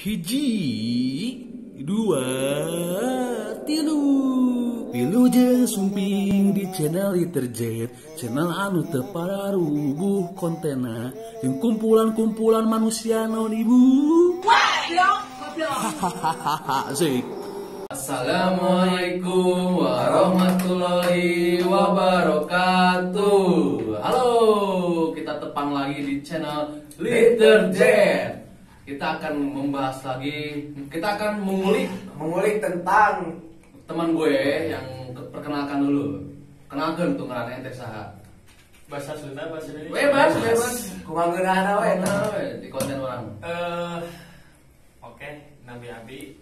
Hiji, dua, tilu. Wilujeng sumping di channel Literjet, channel anu teu pararuguh kontena jeung kumpulan-kumpulan manusia naon ibu. Hahaha, asik. Assalamualaikum warahmatullahi wabarakatuh. Halo, kita tepang lagi di channel Literjet. Kita akan membahas lagi, kita akan mengulik mengulik tentang teman gue yang perkenalkan dulu. Kenalkan tuh ngaran ente saha. Bahasa Sunda, bahasa Indonesia. Bebas, bebas. Kumaha ngeunahna we eta. Di konten orang. Oke, nami abi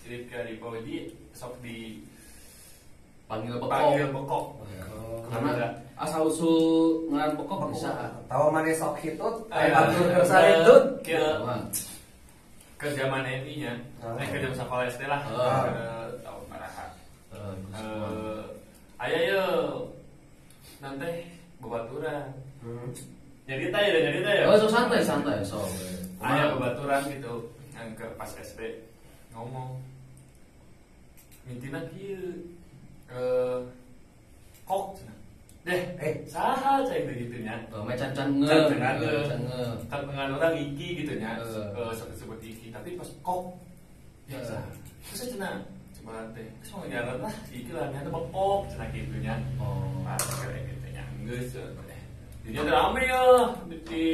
Rifka Ripaudi sok di panggil Bekok. Panggil Bekok. Karena asal usul ngaran Bekok bisa. Tahu maneh sok hitut, aya batur keur saritut. Kieu ke zaman ini nya, ke zaman sekolah SD lah. Tahun baraha. Aya ye nanti babaturan. Nyarita ya, nyarita ya. Oh, sok santai, santai sok. Aya babaturan gitu yang ke pas SD ngomong. Mintina kieu kok cenah. Deh, saha cai teh kitu nya. Oh, can nge. Can nge. Kan pengan urang iki gitu nya. Sok disebut iki, tapi pas kok ya saha. Terus cenah coba teh, terus mau jalan lah, iki lah nya bekok cenah kitu nya. Oh, pas kira kitu nya. Geus teh. Jadi rame ya di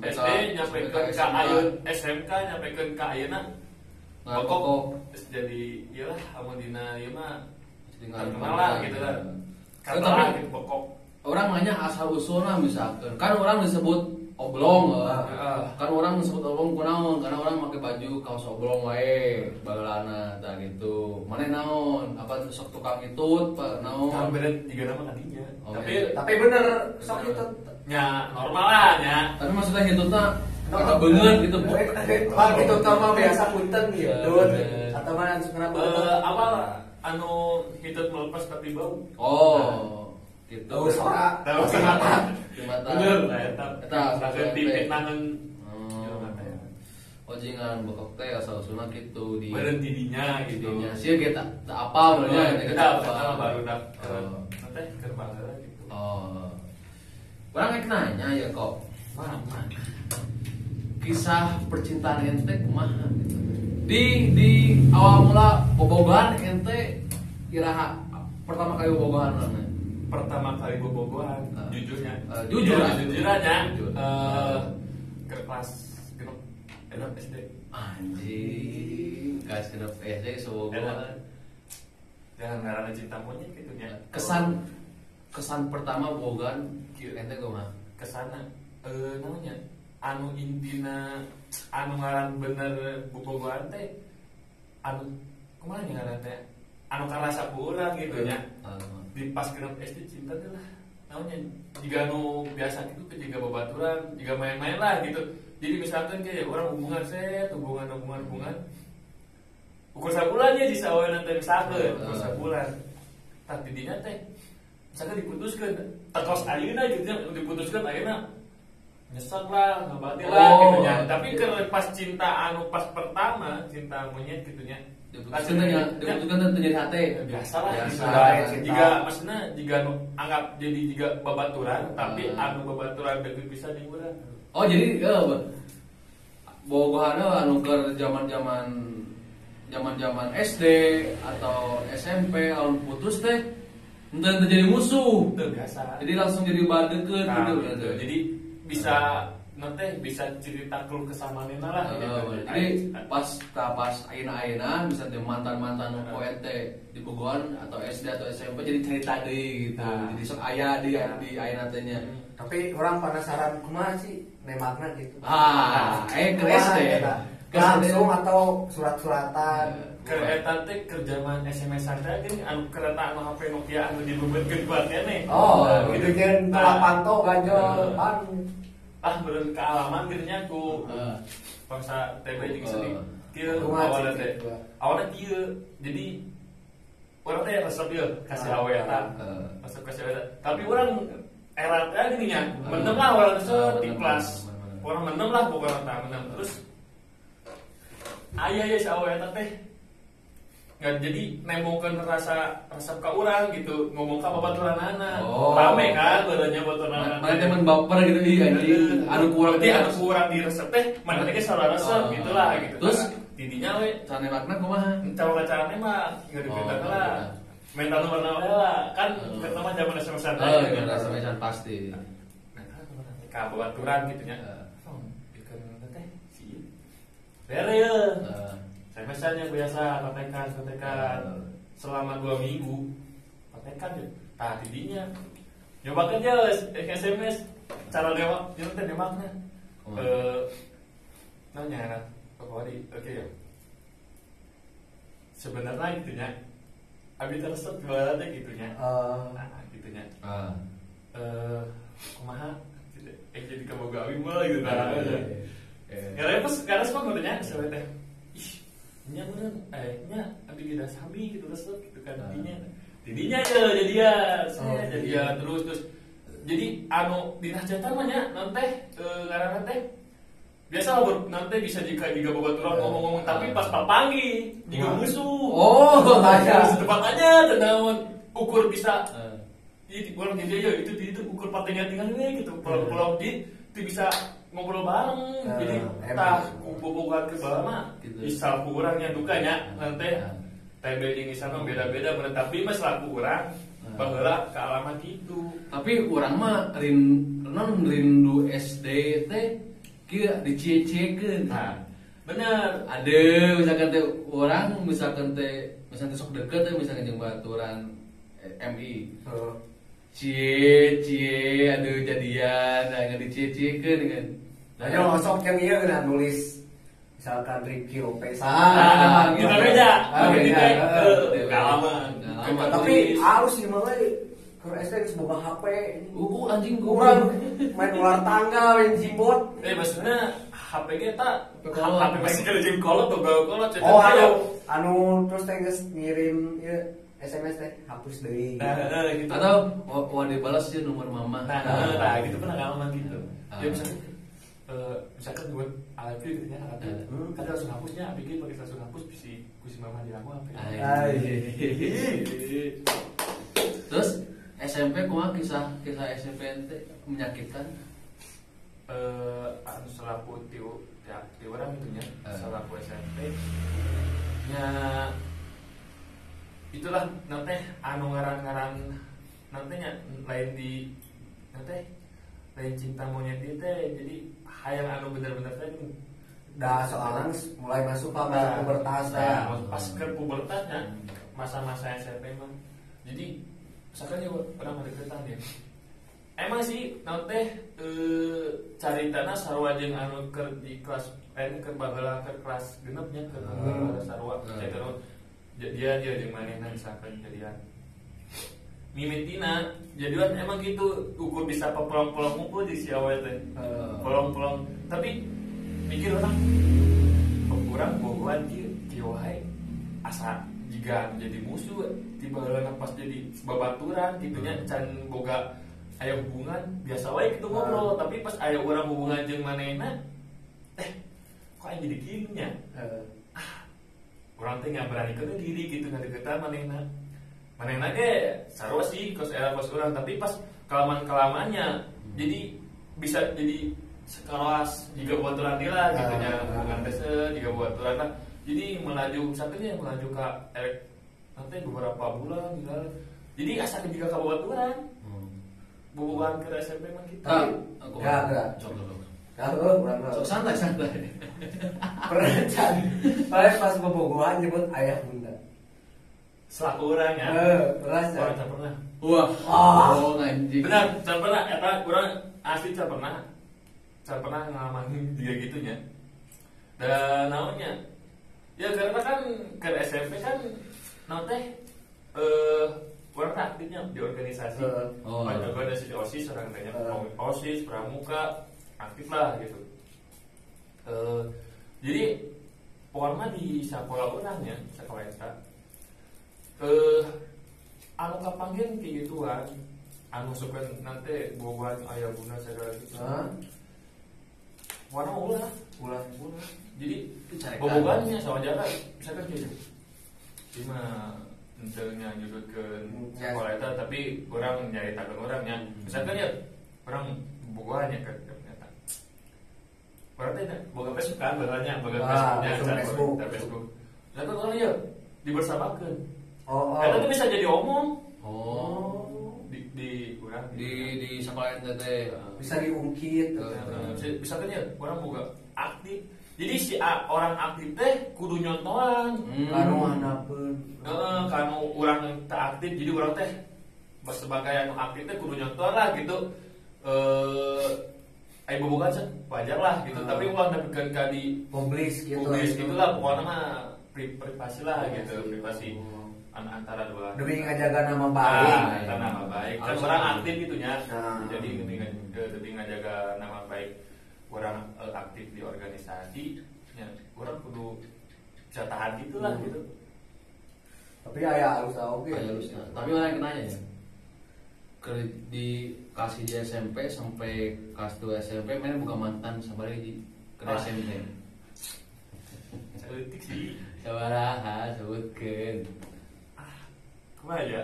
SD nyampekeun ka ayeuna SMK nyampekeun ka ayeuna. Bekok terus jadi iyalah amun dina ieu mah terkenal lah gitu kan. Karena gitu bekok. Orang nanya asal usulna misalkan. Kan orang disebut oblong, kan orang disebut oblong kunaon karena orang pakai baju kaos oblong wae bageulana tah gitu. Maneh naon? Apa sok tukang hitut apa naon? Kan beda tiga nama tadinya. Oh, tapi bener sok hitut nya normal lah nya. Tapi maksudnya hitutna kata beungeut gitu. Bang hitut mah biasa punten gitu. Atau mana langsung kenapa? Apa anu hitut melepas tapi bau. Oh. Gitu. Tahu sora, tahu sora. Bener, eta. Eta tipik nangen. Oh, jangan bekok teh asal usulna kitu di beureun didinya gitu. Didinya sih ge tak apal benernya eta eta baru dak. Teh keur baheula gitu. Oh. Urang rek nanya ya kok. Mana? Kisah percintaan ente kumaha gitu. Di awal mula bobogohan ente iraha pertama kali bobogohan mana? Pertama kali bobogohan, jujurnya. Jujur ya, jujurannya. Ke kelas genep SD. Anjing, kelas genep SD bobogohan. Jangan ngaranna cinta monyet gitu nya. Kesan pertama bobogohan ente kumaha? Kesana namanya anu intina anu ngaran bener bobogohan teh anu kumaha nya ngaran teh anu karasa ku urang gitu nya. Di pas genep SD cinta teh lah naonnya jika anu biasa gitu ke jiga babaturan jiga main-main lah gitu. Jadi misalkan kayak orang hubungan set hubungan ukur sabulan ya di saweuna teh misalkan ukur sabulan tah didinya teh misalkan diputuskeun tekos ayeuna gitu nya diputuskeun ayeuna nyesek lah ngabati lah gitu nya. Tapi ke pas cinta anu pas pertama cinta monyet gitu nya diputuskan teh jadi hate biasa lah gitu. Jika maksudnya jika anu anggap jadi jika babaturan tapi anu babaturan deukeut bisa di urang. Oh jadi bobogohanna anu keur zaman-zaman SD atau SMP anu putus teh henteu jadi musuh. Teu biasa. Jadi langsung jadi badeukeut gitu gitu. Jadi bisa nanti bisa cerita keluh kesah manehna lah gitu. Jadi pas ayeuna-ayeuna misalnya mantan-mantan nu ente di bogohan atau SD atau SMP jadi cerita deui gitu. Jadi sok aya di ayeuna teh nya. Tapi orang penasaran kumaha sih nembakna gitu. Ke SD. Langsung atau surat-suratan. Keur eta teh keur zaman SMS-an teh geuning anu kereta anu HP Nokia anu dibebeutkeun buat keneh. Oh, gitu jeung panto ganjol pan. Ah beureun kaalaman gitu nya ku bangsa TB jeung sedih. Kieu awalna teh. Awalna kieu. Jadi urang teh resep ieu ka si awe eta. Resep ka si awe eta. Tapi urang era teh gini nya, mendem lah urang teh di kelas. Orang mendem lah pokoknya tah mendem. Terus Aya ya si awewe eta teh. Nggak jadi nemongkeun rasa resep ka urang gitu, ngomong ka babaturanana. Oh. Rame kan badannya babaturanana. Mana teh mun baper gitu ih anjing. Anu kurang berarti anu kurang diresep teh, mana teh salah resep Oh. gitulah gitu. Terus tidinya we cara nembakna kumaha? Cara-caranya mah enggak diberitakan lah. Mental nomor naon lah. Kan pertama zaman SMS-an. Oh, iya, SMS-an pasti. Mental nomor ka babaturan gitu nya. Bikin teh si bere ya. SMS-an yang biasa kontekan selama 2 minggu. Kontekan ya. Tah tidinya. Nyobakeun aja SMS cara lewat jeung teh nembakna. Nanya oke ya. Sebenarnya gitu nya. Abi teresep gimana teh gitu nya. Nah, gitu nya. Kumaha? Jadi kaboga abi mah gitu nah. Karena pas karena semua ngomongnya sampai teh. Ih, nya bener nya abi geus sami gitu resep gitu kan dinya. Didinya ya jadian. Saya jadian terus jadi anu dina chatan mah nya naon teh ngaranna teh biasa lah nanti bisa jika babaturan ngomong-ngomong tapi pas papanggih juga musuh. Oh, tanya setempat aja tenawan ukur bisa. Jadi orang jadi ya itu ukur patengnya tinggal we gitu. Pulang-pulang di itu bisa ngobrol bareng. Jadi tah bobogohan ke bawah mah bisa kurangnya dukanya nanti TB jeung Isan mah beda-beda bener tapi mah selaku urang baheula kaalaman gitu. Tapi urang mah rindu SD teh kieu dicie-ciekeun. Nah, bener. Ada misalkan teh urang misalkan teh misalkan sok deket teh misalkan jeung baturan MI. Cie cie aduh jadian nah dicie-ciekeun kan. Nah, yo sok yang ieu geuna nulis misalkan Ricky OP saha gitu beda. Beda. Pengalaman. Tapi halus sih mah ke SD geus boga HP. Anjing kurang main ular tangga, main jimbot. Maksudnya HP ge ta HP masih kena jeung kolot boga kolot. Oh, anu terus teh geus ngirim ieu SMS teh hapus deui. Nah, gitu. Atau wah dibalas sih nomor mama. Nah, gitu pernah ngalaman gitu. Ya misalkan buat alat gitu ya, alat. Kan langsung hapusnya, bikin pakai langsung hapus si ku si mama dilamu apa. Terus SMP kumaha kisah SMP ente menyakitkan? Anu selaku tiu orang gitu nya, selaku SMP nya itulah nanti anu ngaran-ngaran nantinya lain di nanti lain cinta monyet itu teh jadi hayang anu bener-bener teh dah soalnya mulai masuk ke masa pubertas ya pas ke pubertasnya masa-masa SMP mah jadi misalkan ya orang deketan ya emang sih nanti cari tanah sarua jeung anu keur di kelas keur baheula keur kelas genepnya keur sarua cari jadian dia jeung manehna misalkan jadian mimitina jadian emang gitu ukur bisa pepelong-pelong ngumpul di si awe teh pelong-pelong tapi mikir orang kurang bogohan kieu wae asa jiga jadi musuh tiba heula pas jadi babaturan gitunya can boga aya hubungan biasa wae gitu ngobrol tapi pas aya urang hubungan jeung manehna kok aing jadi kieu nya orang teh nggak berani ke diri gitu ngadeketan manehna manehna ge sarua sih kos era kos urang tapi pas kelamaan-kelamannya jadi bisa jadi sekelas jika baturan lah gitu nya hubungan teh jika baturan lah jadi melaju satunya melaju ke nanti beberapa bulan gitu jadi asa jika ka baturan bobogohan ke SMP mah kita enggak kalau urang sok santai-santai. Pernah can. Paling pas bobogohan nyebut ayah bunda. Selaku urang ya. Pernah. Urang can pernah. Wah. Oh, anjing. Benar, can pernah eta urang asli can pernah. Can pernah ngalaman juga gitunya. Dan naonnya? Ya karena kan ke SMP kan naon teh urang aktifnya di organisasi. Organisasi OSIS urang teh nya OSIS, pramuka aktif lah gitu. Jadi pokoknya di sekolah urang ya, sekolah eta. Anu kapanggil kayak gituan, anu suka nanti bobogohan ayah bunda segala gitu. Warna ulah. Jadi bobogannya sawajarna misalkan kieu. Ieu mah henteu nyudutkeun sekolah eta tapi urang nyaritakeun urang nya. Misalkan ya urang bogohannya ke eta. Urang teh boga Facebook kan baheulanya, boga Facebook nya Facebook. Misalkan urang ieu dibersamakeun. Oh. Eta teh bisa jadi omong. Oh. Di urang di sekolah ente teh bisa diungkit. Bisa kan ya urang boga aktif. Jadi si orang aktif teh kudu nyontohan. Kanu hanapeun. Heeh, kanu urang teu aktif jadi urang teh sebagai anu aktif teh kudu nyontohan lah gitu. Ai bobogan wajar lah gitu, tapi ulah nepikeun ka di publis gitu. Publis gitulah pokoknya mah privasi lah gitu, privasi. Antara dua demi ngajaga nama baik. Nah, nama baik kan orang aktif gitu nya. Jadi demi ngajaga nama baik orang aktif di organisasi nya, orang kudu bisa tahan gitulah gitu. Tapi aya halus oge. Aya halusna. Tapi orang kenanya ya. Di kelas 1 SMP sampai kelas 2 SMP mana bukan mantan sabari di ke SMP. Saeutik sih. Sabaraha sebutkeun. Kumaha ya?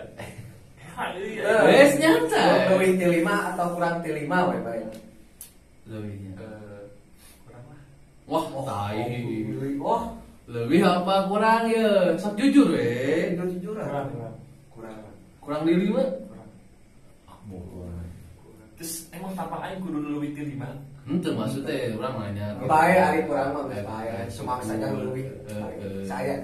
Wes nyata. Leuwih ti 5 atau kurang ti 5 we bae. Leuwihnya. Kurang lah. Wah, tai. Wah, leuwih apa kurang ya? Sok jujur we. Jujuran. Kurang. Kurang di 5? Kurang. Ah, bohong. Terus emang tampang aing kudu leuwih ti 5? Henteu maksudnya urang nanya. Bae ari kurang mah geus bae. Sumaksa jangan leuwih. Saya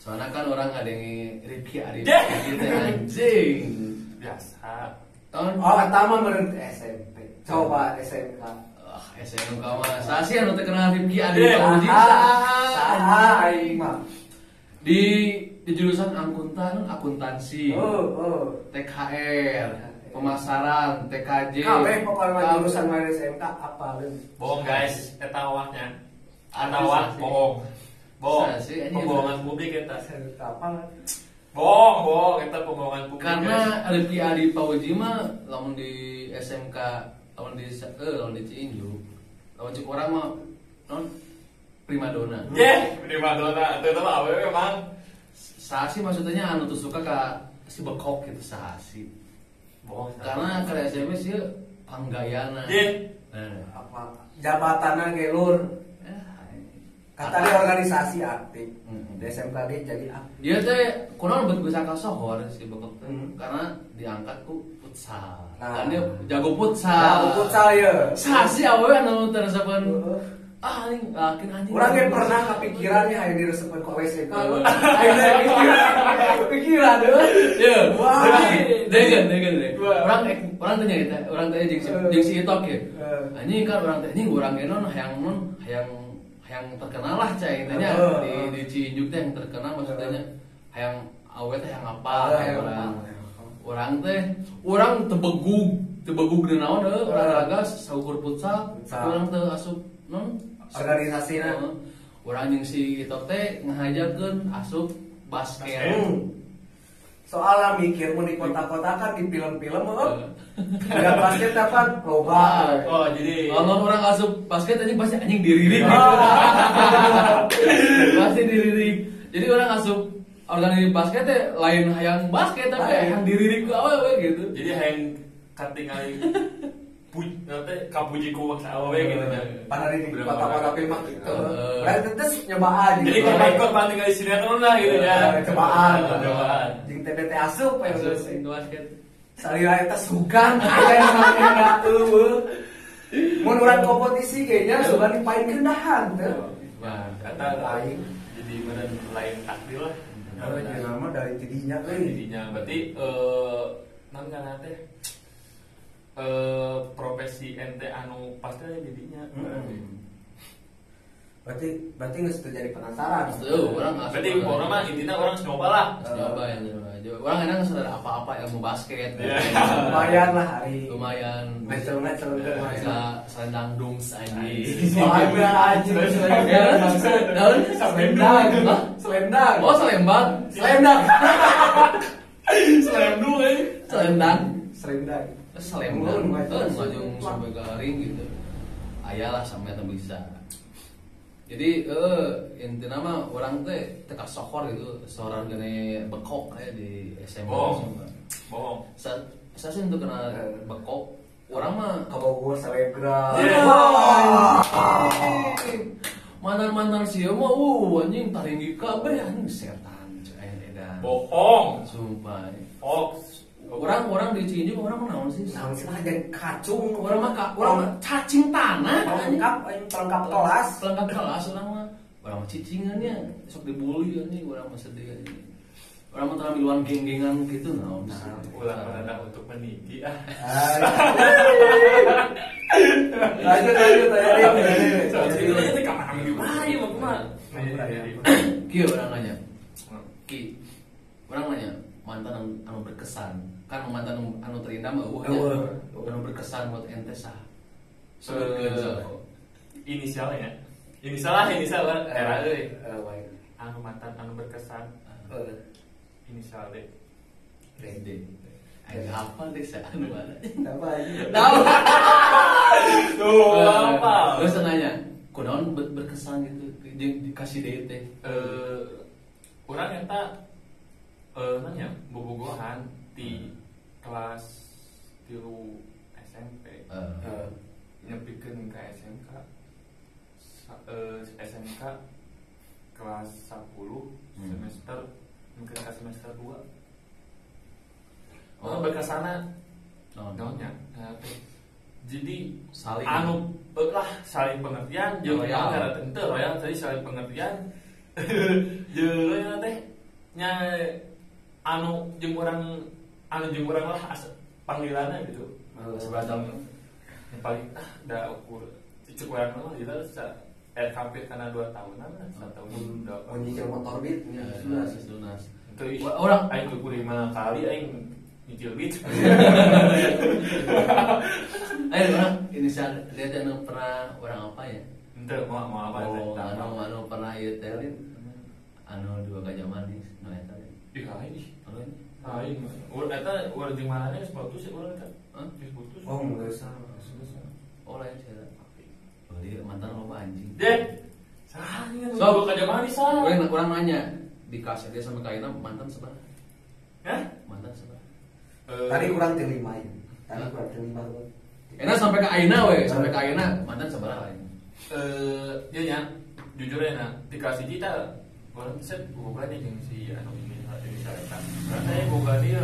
soalnya kan orang ada yang Rifki Arif gitu anjing. Biasa. Tahun oh, pertama meureun SMP. Coba SMK. Ah, SMK mah sasi anu teu kenal Rifki Arif anjing. Saha aing mah. Di jurusan akuntan, akuntansi. Oh. TKR, pemasaran, TKJ. Kabeh pokoknya jurusan mah SMK apaleun. Bohong guys, eta wahnya. Eta wah bohong. Bohong, pembohongan publik eta. Bohong, eta pembohongan publik. Karena Rifki Adi Pauji mah lamun di SMK, lamun di lamun di Ciinju, lamun cek urang mah non primadona. Yeh, primadona. Eta mah awewe memang. Sasi maksudnya anu tuh suka ka si bekok gitu sasi. Bohong. Karena ke SMP sih panggayana. Yeh. Apa jabatanna gelur. Kata dia organisasi aktif, di SMK ge jadi aktif. Dia teh kunaon bet bisa kasohor si bekok teh, karena diangkat ku futsal. Nah. Kan dia jago futsal. Jago futsal ya. Sasi awewe anu teu resepeun. Ah anjing, lakin anjing. Urang ge pernah kepikiran nya aya diresepeun ku SMK. Aya pikiran deuh. Ye. Wah. Degan. Urang urang teh nyarita, urang teh jeung si Itok ya. Anjing kan urang teh anjing urang ge non hayang non hayang yang terkenal lah cai intinya di Ciinjuk teh yang terkenal maksudnya hayang awe teh yang apa orang teh orang tebegug di naon heuh olahraga saukur futsal orang teh asup non organisasina orang jeung si Itok teh ngahajakeun asup basket. Soalnya mikir mun di kota-kota kan di film-film heuh. Udah basket apa loba. Oh, jadi kalau orang asup basket anjing pasti anjing diririk gitu. Pasti diririk. Jadi orang asup organisasi basket teh lain hayang basket tapi hayang diririk ku awewe gitu. Jadi hayang katingali nanti kapuji ku maksa awewe gitu nya. Padahal di kota-kota film mah gitu. Lain terus nyobaan gitu. Jadi kalau ikut paling tinggal di sinetron lah gitu ya. Cobaan. Cobaan. Jeung TBT asup ya basket. Salira eta sugan aya nu eueuh. Mun urang kompetisi kayaknya sugan dipainkeun dahan teh. Wah, kata lain jadi mana lain takdir lah. Karena nama dari tidinya euy. Tidinya berarti naon ngaranna teh? Profesi ente anu pasti aya didinya. Berarti geus teu jadi penasaran. Tuh, orang berarti orang mah intinya orang nyoba lah. Nyoba ya. Orang enak sadar apa-apa ilmu basket. Lumayan lah hari. Lumayan. Ngecel-ngecel bisa selendang dungs anjing. Soalnya anjing. Selendang. Selendang. Oh, selembang. Selendang. Selendang euy. Selendang. Selendang. Selendang. Tuh, maju sampai garing gitu. Ayalah sampai bisa. Jadi intinya mah orang teh teka sohor gitu, seorang gini bekok kayak di SMA. Bohong. Saya sih untuk kena bekok, orang mah kabogoh selebgram. Mantan-mantan sih mah anjing taringgi kabeh anjing setan edan. Bohong. Sumpah. Hoax. Orang-orang di Cinju orang mah naon sih? Naon sih lah jadi kacung. Orang mah orang cacing tanah. Pelengkap kelas. Pelengkap kelas orang mah. Orang mah cicingannya sok dibully anjing, orang mah sedih anjing. Orang mah terlalu miluan geng-gengan gitu naon sih. Ulah merendah untuk meninggi ah. Lanjut. Itu kamar mandi wae mah kumaha. Ki orang nanya. Ki. Orang nanya mantan anu berkesan kan mantan anu terindah mah eueuh nya anu berkesan buat ente sah inisialnya inisial era euy anu mantan anu berkesan inisial D D aing apa deh sa anu mana apa aja tahu tuh apa terus nanya kunaon berkesan gitu dikasih D teh urang eta nanya bobogohan di kelas 3 SMP nyepikeun ka SMK SMK kelas 10 semester mungkin ke semester 2. Oh, berkesana naonnya jadi saling anu lah saling pengertian jeung royal teu royal tadi saling pengertian jeung royal teh nya anu jeung urang lah panggilanna gitu. Sebatang yang paling da ukur cicuk urang mah jelas hampir karena 2 tahunan lah, 1 tahun udah mau nyicil motor bit ya, lunas. Itu orang aing ukur 5 kali aing nyicil bit. Ayo orang ini saya lihat anu pernah orang apa ya? Henteu mau apa oh, anu pernah ieu teh anu dua gajah manis nu eta. Ih aing ih. Aing urang eta urang jeung manehna geus putus urang eta. Hah? Geus putus. Oh, geus. Oh, lain sih. Oh, dia mantan loba anjing. Deh. Saha nya dua gajah manis saha? Urang nanya dikasih dia sama kaina mantan sabaraha? Hah? Mantan sabaraha? Tadi kurang teh 5 ya. Tadi kurang teh 5. Enak sampai ke aina we, sampai ke aina mantan sabaraha aing? Ieu nya jujur ya nah dikasih kita orang set boga jeung si anu ini inisial eta. Berarti boga dia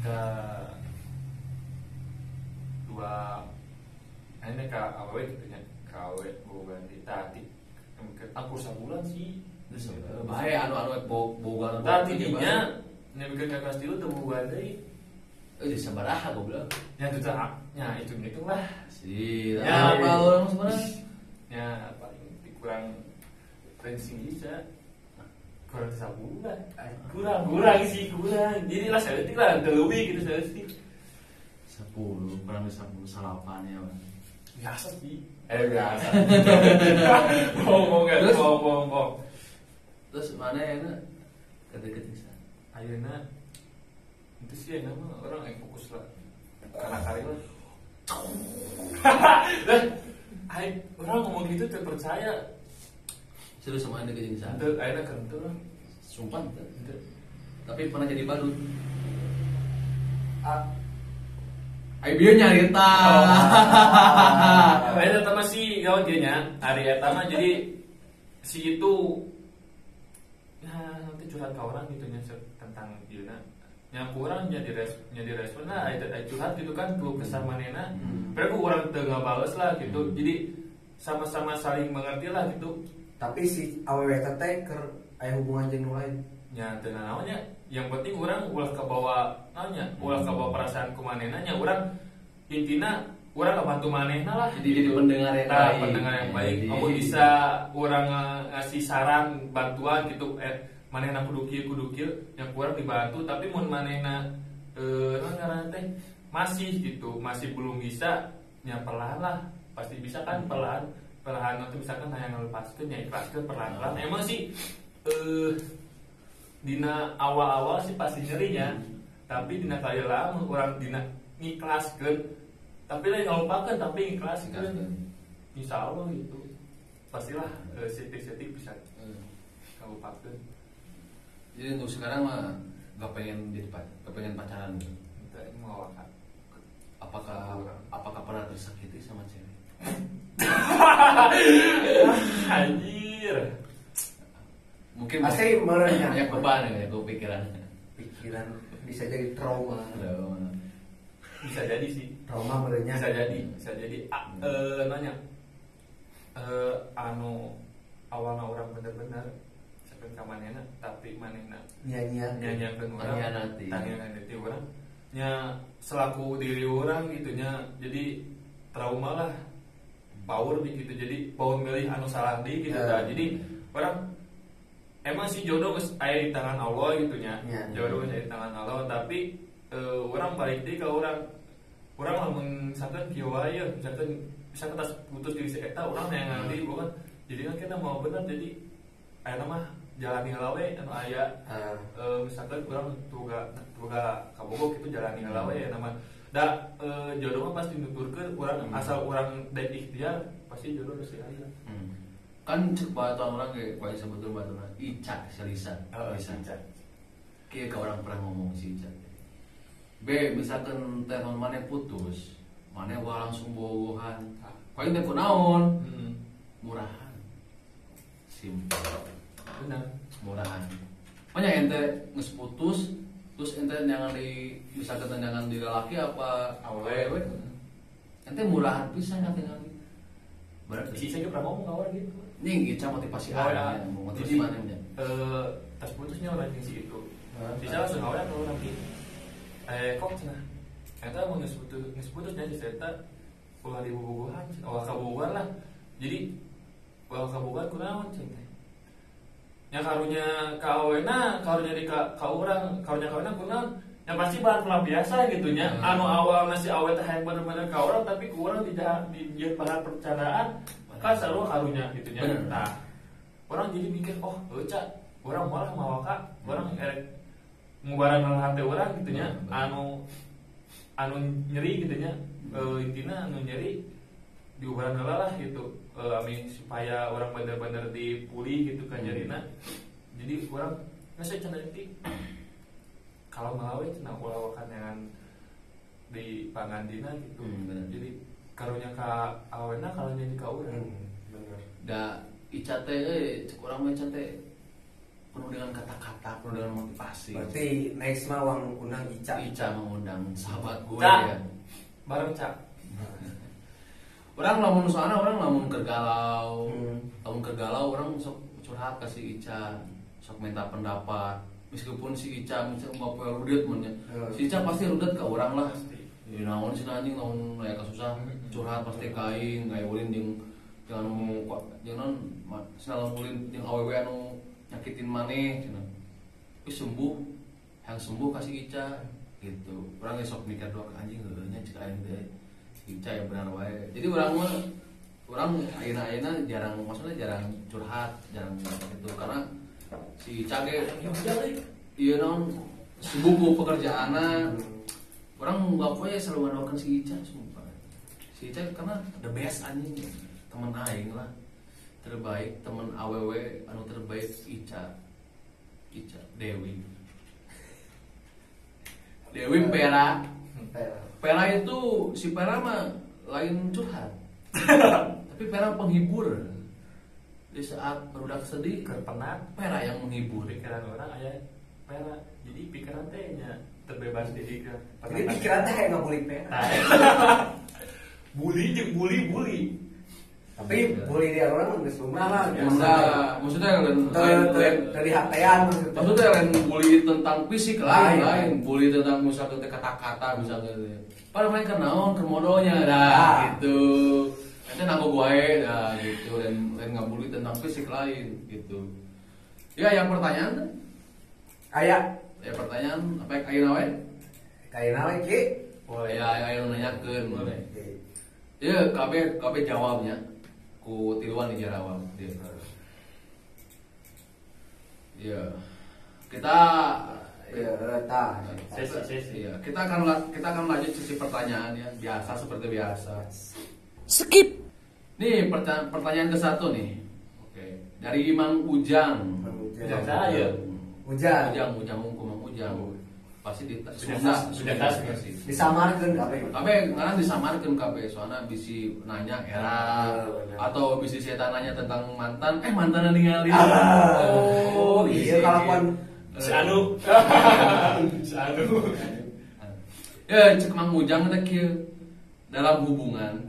ke dua ini ka awewe gitu nya, ka awewe boga di tadi aku sabulan sih. Bae anu boga tadi dinya nyebutkeun ka kelas 3 teu boga deui. Sabaraha goblok. Ya itu nya hitung-hitung lah. Si, apa orang sabaraha? Ya paling dikurang racing bisa. Kurang sabulan. Kurang sih, kurang. Jadi lah saeutik lah leuwih gitu saeutik. 10 kurang 10 salapan ya. Biasa sih. Biasa. Bohong. Terus mana ya ketika bisa? Ayeuna itu sih yang nama orang yang fokus lah karena karir lah. Lah, orang ngomong gitu terpercaya. Serius sama anda kejeng sana? Itu, akhirnya kentu lah. Sumpah itu. Tapi pernah jadi badut. Ayo biar nyarita. Ayo eta mah si gawan dia nya. Hari eta mah jadi si itu nah nanti curhat ke orang gitu nya tentang dia. Yang kurang nya direspon lah itu curhat gitu kan keluh kesah manehna. Berarti urang teu ngabales lah gitu. Jadi sama-sama saling mengerti lah gitu. Tapi si awewe teh keur aya hubungan jeung nu lain. Nya teu nanaon nya. Yang penting urang ulah kabawa naonnya, ulah kabawa perasaan ku manehna nya urang intina urang ngabantu manehna lah. Jadi pendengar yang baik. Pendengar yang baik. Kamu bisa urang ngasih saran, bantuan gitu manehna kudu kieu yang kurang dibantu tapi mun manehna naon ngaranna teh masih gitu, masih belum bisa nya perlahan lah. Pasti bisa kan perlahan. Perlahan nanti misalkan hayang ngalepaskeun nya ikhlaskeun perlahan-perlahan. Emang sih dina awal-awal sih pasti nyerinya, tapi dina kali lama orang dina ngikhlaskeun, tapi lain ngalupakeun tapi ngikhlaskeun. Insya Allah gitu. Pastilah setik-setik bisa kabupaten. Jadi untuk sekarang mah gak pengen jadi gak pengen pacaran gitu. Mau akan. Apakah pernah tersakiti sama cewek? Anjir. Mungkin pasti banyak beban ya kepikiran. Pikiran bisa jadi trauma. Bisa jadi sih. Trauma merenya. Bisa jadi. Nanya. Anu awalnya orang bener-bener sampai ka manehna tapi manehna nyanyiakeun urang. Tanianati urang. Nya selaku diri orang gitu nya. Jadi trauma lah. Power di gitu. Jadi power milih anu salah di gitu ya. Jadi orang emang sih jodoh geus aya di tangan Allah gitu nya. Ya. Jodoh geus aya di tangan Allah tapi orang balik deui ka urang. Urang lamun misalkan kieu wae misalkan tas putus di si eta urang neangan deui bukan. Jadi kan kita mau bener jadi aya mah jalani heula we anu aya misalkan urang tuga kabogoh kitu jalani heula we aya mah. Da jodoh mah pasti nuturkeun urang asal urang daek ikhtiar pasti jodoh geus aya. Kan cek batuan orang kayak kau sebetulnya batuan Ica Selisa Ica kayak ke orang pernah ngomong si Ica B misalkan telepon mana putus mana wah langsung bobohan kau ini kunaon murahan simpel benar murahan makanya ente nges putus terus ente jangan di misalkan jangan di lelaki apa awewe ente murahan pisan tinggal berarti si Ica pernah ngomong awal gitu. Nih Ica motivasi ya, motivasi mana nya? Tas putusnya orang yang si itu. Si Ica langsung awalnya ke orang gitu. Kok cenah? Eta mau geus putusnya si eta ulah dibobogohan, ulah kabogohan lah. Jadi ulah kabogohan kunaon cenah teh. Nya karunya ka awena, karunya di ka urang, karunya ka awena kunaon? Yang pasti bahan pelampiasan gitu nya. Anu awalna si awe teh hayang bener-bener ka urang tapi ku urang dijieun bahan percandaan kan sarua karunya gitu nya. Nah, orang jadi mikir oh heuh ca, urang malah mawaka, urang erek ngubaran hate urang gitu nya. Anu anu nyeri gitu nya. Intina anu nyeri diubaran heula lah gitu. Amin supaya orang bener-bener dipulih gitu kan jarina. Jadi urang geus cenah inti kalau malawe cenah ulah wakan yang di pangandina gitu. Jadi karunya ka awena karunya di ka urang. Bener. Da Ica teh cek urang mah Ica teh penuh dengan kata-kata, penuh dengan motivasi. Berarti next mah wang undang Ica. Ica mengundang sahabat gue Ca. Ya. Bareng Ca. Orang lamun soalna orang lamun keur galau. Lamun keur galau orang sok curhat ka si Ica, sok minta pendapat. Meskipun si Ica misalnya mau rudet mun nya. Si Ica pasti rudet ke orang lah. Ya naon sih anjing naon aya kasusah curhat pasti ka aing, aya ulin jeung anu jeung naon cenah ulin jeung awewe anu nyakitin maneh cenah. Wis sembuh, yang sembuh kasih Ica gitu. Urang ge sok mikir doa anjing heueuh nya cek aing teh. Si Ica ya benar wae. Jadi urang mah urang ayeuna-ayeuna jarang maksudnya jarang curhat, jarang gitu karena si Ica ge ieu naon sibuk ku pekerjaanna. Orang nggak poe selalu ngadoakeun si Ica sumpah. Si Ica karena the best anjing, temen aing lah. Terbaik temen awewe anu terbaik Ica. Ica Dewi. Dewi Pera. Pera itu si Pera mah lain curhat. Tapi Pera penghibur. Di saat barudak sedih, penat, Pera yang menghibur. Pikiran orang aya Pera. Jadi pikiran teh nya terbebas dari ke. Jadi pikiran teh kayak ngebully Pera. Bully jeung bully. Tapi bully dia orang geus lumrah lah. Enggak, maksudnya lain dari hatean maksudnya. Maksudnya lain bully tentang fisik lain, bully tentang misalnya kata-kata misalnya. Padahal mereka naon keur modalnya dah gitu. Nanti nanggo wae dah gitu dan lain ngabully tentang fisik lain gitu. Ya yang pertanyaan aya. Ya pertanyaan apa ayeuna wae? Ayeuna wae Ki. Boleh ya ayeuna nanyakeun. Boleh. Ya kabeh jawabnya ku tiluan di Jarawang. Ya. Kita sesi. Ya, kita akan lanjut sesi pertanyaan ya, biasa seperti biasa. Skip. Nih pertanyaan ke-1 nih. Dari Mang Ujang. Mang Ujang. Ujang saya. Ujang. Ujang Ujang Mang Ujang. Pasti di Sunda, Sunda sih. Disamarkeun kabeh. Kabeh ngaran disamarkeun kabeh soalna bisi nanya era atau bisi saya nanya tentang mantan, mantanna ningali. Oh, iya kalakuan si Anu. Si Anu. Ya, cek Mang Ujang teh kieu. Dalam hubungan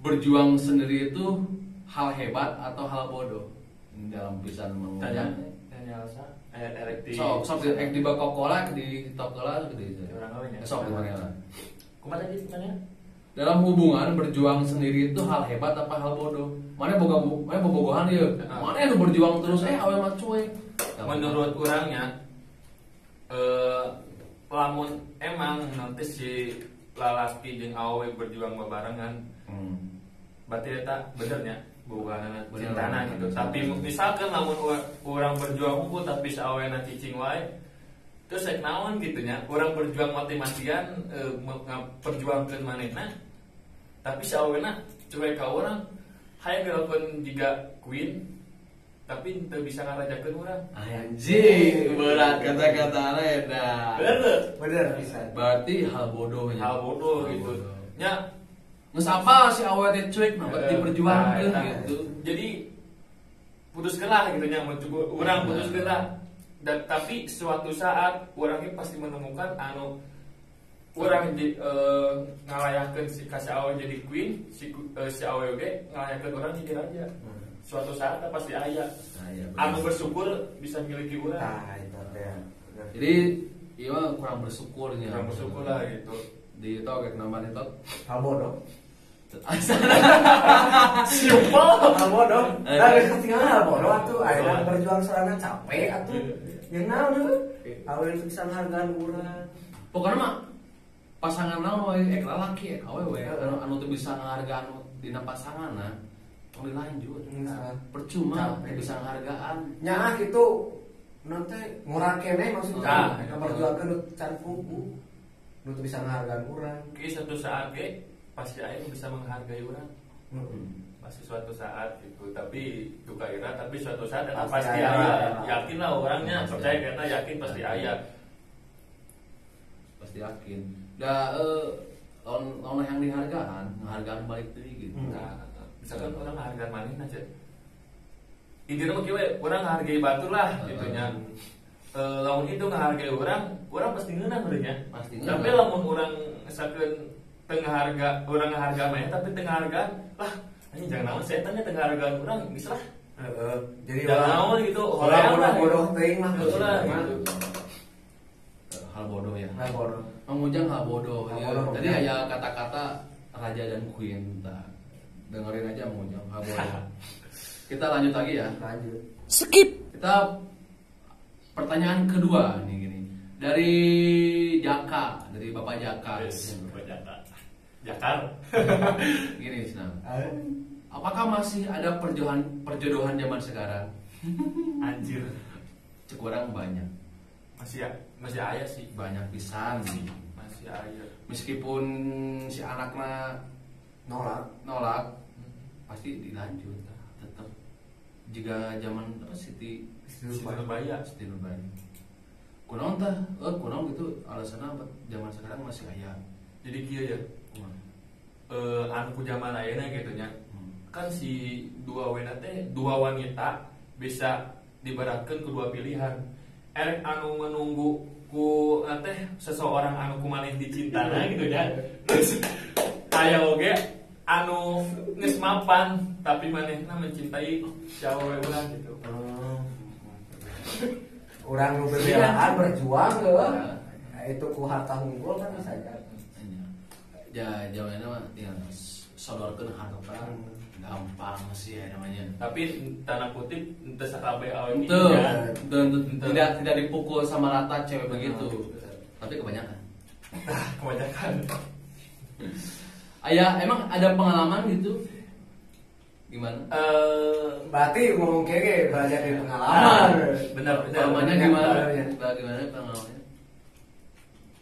berjuang sendiri itu hal hebat atau hal bodoh? Dalam pisan Mang Ujang. Tanya Elsa. Sok sok di Coca-Cola di Tokola gede. Sok di mana? Kumaha tadi pertanyaan? Dalam hubungan berjuang sendiri itu hal hebat apa hal bodoh? Mana boga mana bobogohan ieu? Mana nu berjuang terus awe mah cuek. Menurut urangnya lamun emang nanti si lalaki jeung awe berjuang bebarengan. Berarti eta benernya bukan cintana gitu. Tapi misalkan lamun orang berjuang unggul tapi saawena cicing wae terus rek naon gitu nya. Orang berjuang mati-matian perjuangkeun manehna tapi saawena cuek ka urang hayang dilakukan jiga queen tapi teu bisa ngarajakeun urang. Anjing, berat kata-katana eta. Bener. Bener bisa. Berarti hal bodohnya. Hal bodoh gitu. Nya nges apa si awe teh cuek mah berarti diperjuangkeun gitu. Jadi putuskeun lah gitu nya mun cukup urang putuskeun lah. Dan tapi suatu saat urangnya pasti menemukan anu urang ngalayakeun si ka si awe jadi queen, si awe oge ngalayakeun urang jadi raja. Suatu saat pasti aya. Anu bersyukur bisa miliki urang. Tah eta teh. Jadi ieu mah kurang bersyukurnya. Kurang bersyukur lah gitu. Di tok nama itu hal bodoh. Simpel. Hal bodoh. Nah, ketinggalan hal bodoh atuh ayeuna berjuang sorangan capek atuh. Yang naon heuh? Awewe bisa ngahargaan urang. Pokokna mah pasangan naon wae ek lalaki ek awewe anu teu bisa ngahargaan dina pasanganna tong dilanjut. Percuma teu bisa ngahargaan. Nyaah kitu nanti ngurang keneh maksudna perjuangkeun can fuku. Nu teu bisa menghargai urang. Ki suatu saat ge pasti aya bisa menghargai urang. Pasti suatu saat gitu, tapi duka ira tapi suatu saat eta pasti aya. Yakinlah orangnya, percaya karena yakin pasti aya. Pasti yakin. Da lamun yang dihargaan, menghargaan balik deui gitu. Nah, misalkan urang menghargaan manehna cenah. Intina mah kieu we, urang menghargai batur lah gitu nya. Lamun itu menghargai orang, orang pasti ngeunah meureun nya. Pasti. Tapi lamun orang misalkan teu ngaharga, urang ngaharga mah tapi teu ngahargaan, lah anjing jangan naon setan nya teu ngahargaan urang geus lah. Heeh. Jadi jangan naon gitu, hoream lah bodoh teuing mah. Hal bodoh ya. Hal bodoh. Mang Ujang hal bodoh. Tadi aya kata-kata raja dan queen tah. Dengerin aja Mang Ujang hal bodoh. Kita lanjut lagi ya. Lanjut. Skip. Kita pertanyaan kedua nih gini. Dari Jaka, dari Bapak Jaka. Yes, Bapak Jaka. Jakar. Gini, Senang. Apakah masih ada perjodohan zaman sekarang? Anjir. Cek orang banyak. Masih aya sih. Banyak pisan sih. Masih aya. Meskipun si anaknya nolak, pasti dilanjut tetap. Jika zaman apa Siti Nurbaya. Siti Nurbaya. Kunaon tah? Kunaon gitu alasanna zaman sekarang masih aya. Jadi kieu ya. Anu ku zaman ayeuna gitu nya. Kan si dua wanita bisa diberatkeun ku dua pilihan. Erek anu menunggu ku teh seseorang anu ku maneh dicintana gitu nya. Terus aya oge anu geus mapan tapi manehna mencintai si awewe urang gitu. Urang nu berbelaan berjuang heuh. Itu ku harta unggul kan bisa jadi. Ya jawabannya mah tinggal sodorkeun harta gampang sih ya namanya. Tapi tanda kutip teu sakabeh awewe gitu. Tidak dipukul sama rata cewek begitu. Tapi kebanyakan. Kebanyakan. Ayah, emang ada pengalaman gitu? Gimana? Berarti ngomong kege belajar dari pengalaman. Benar. Pengalamannya gimana? Bagaimana pengalamannya?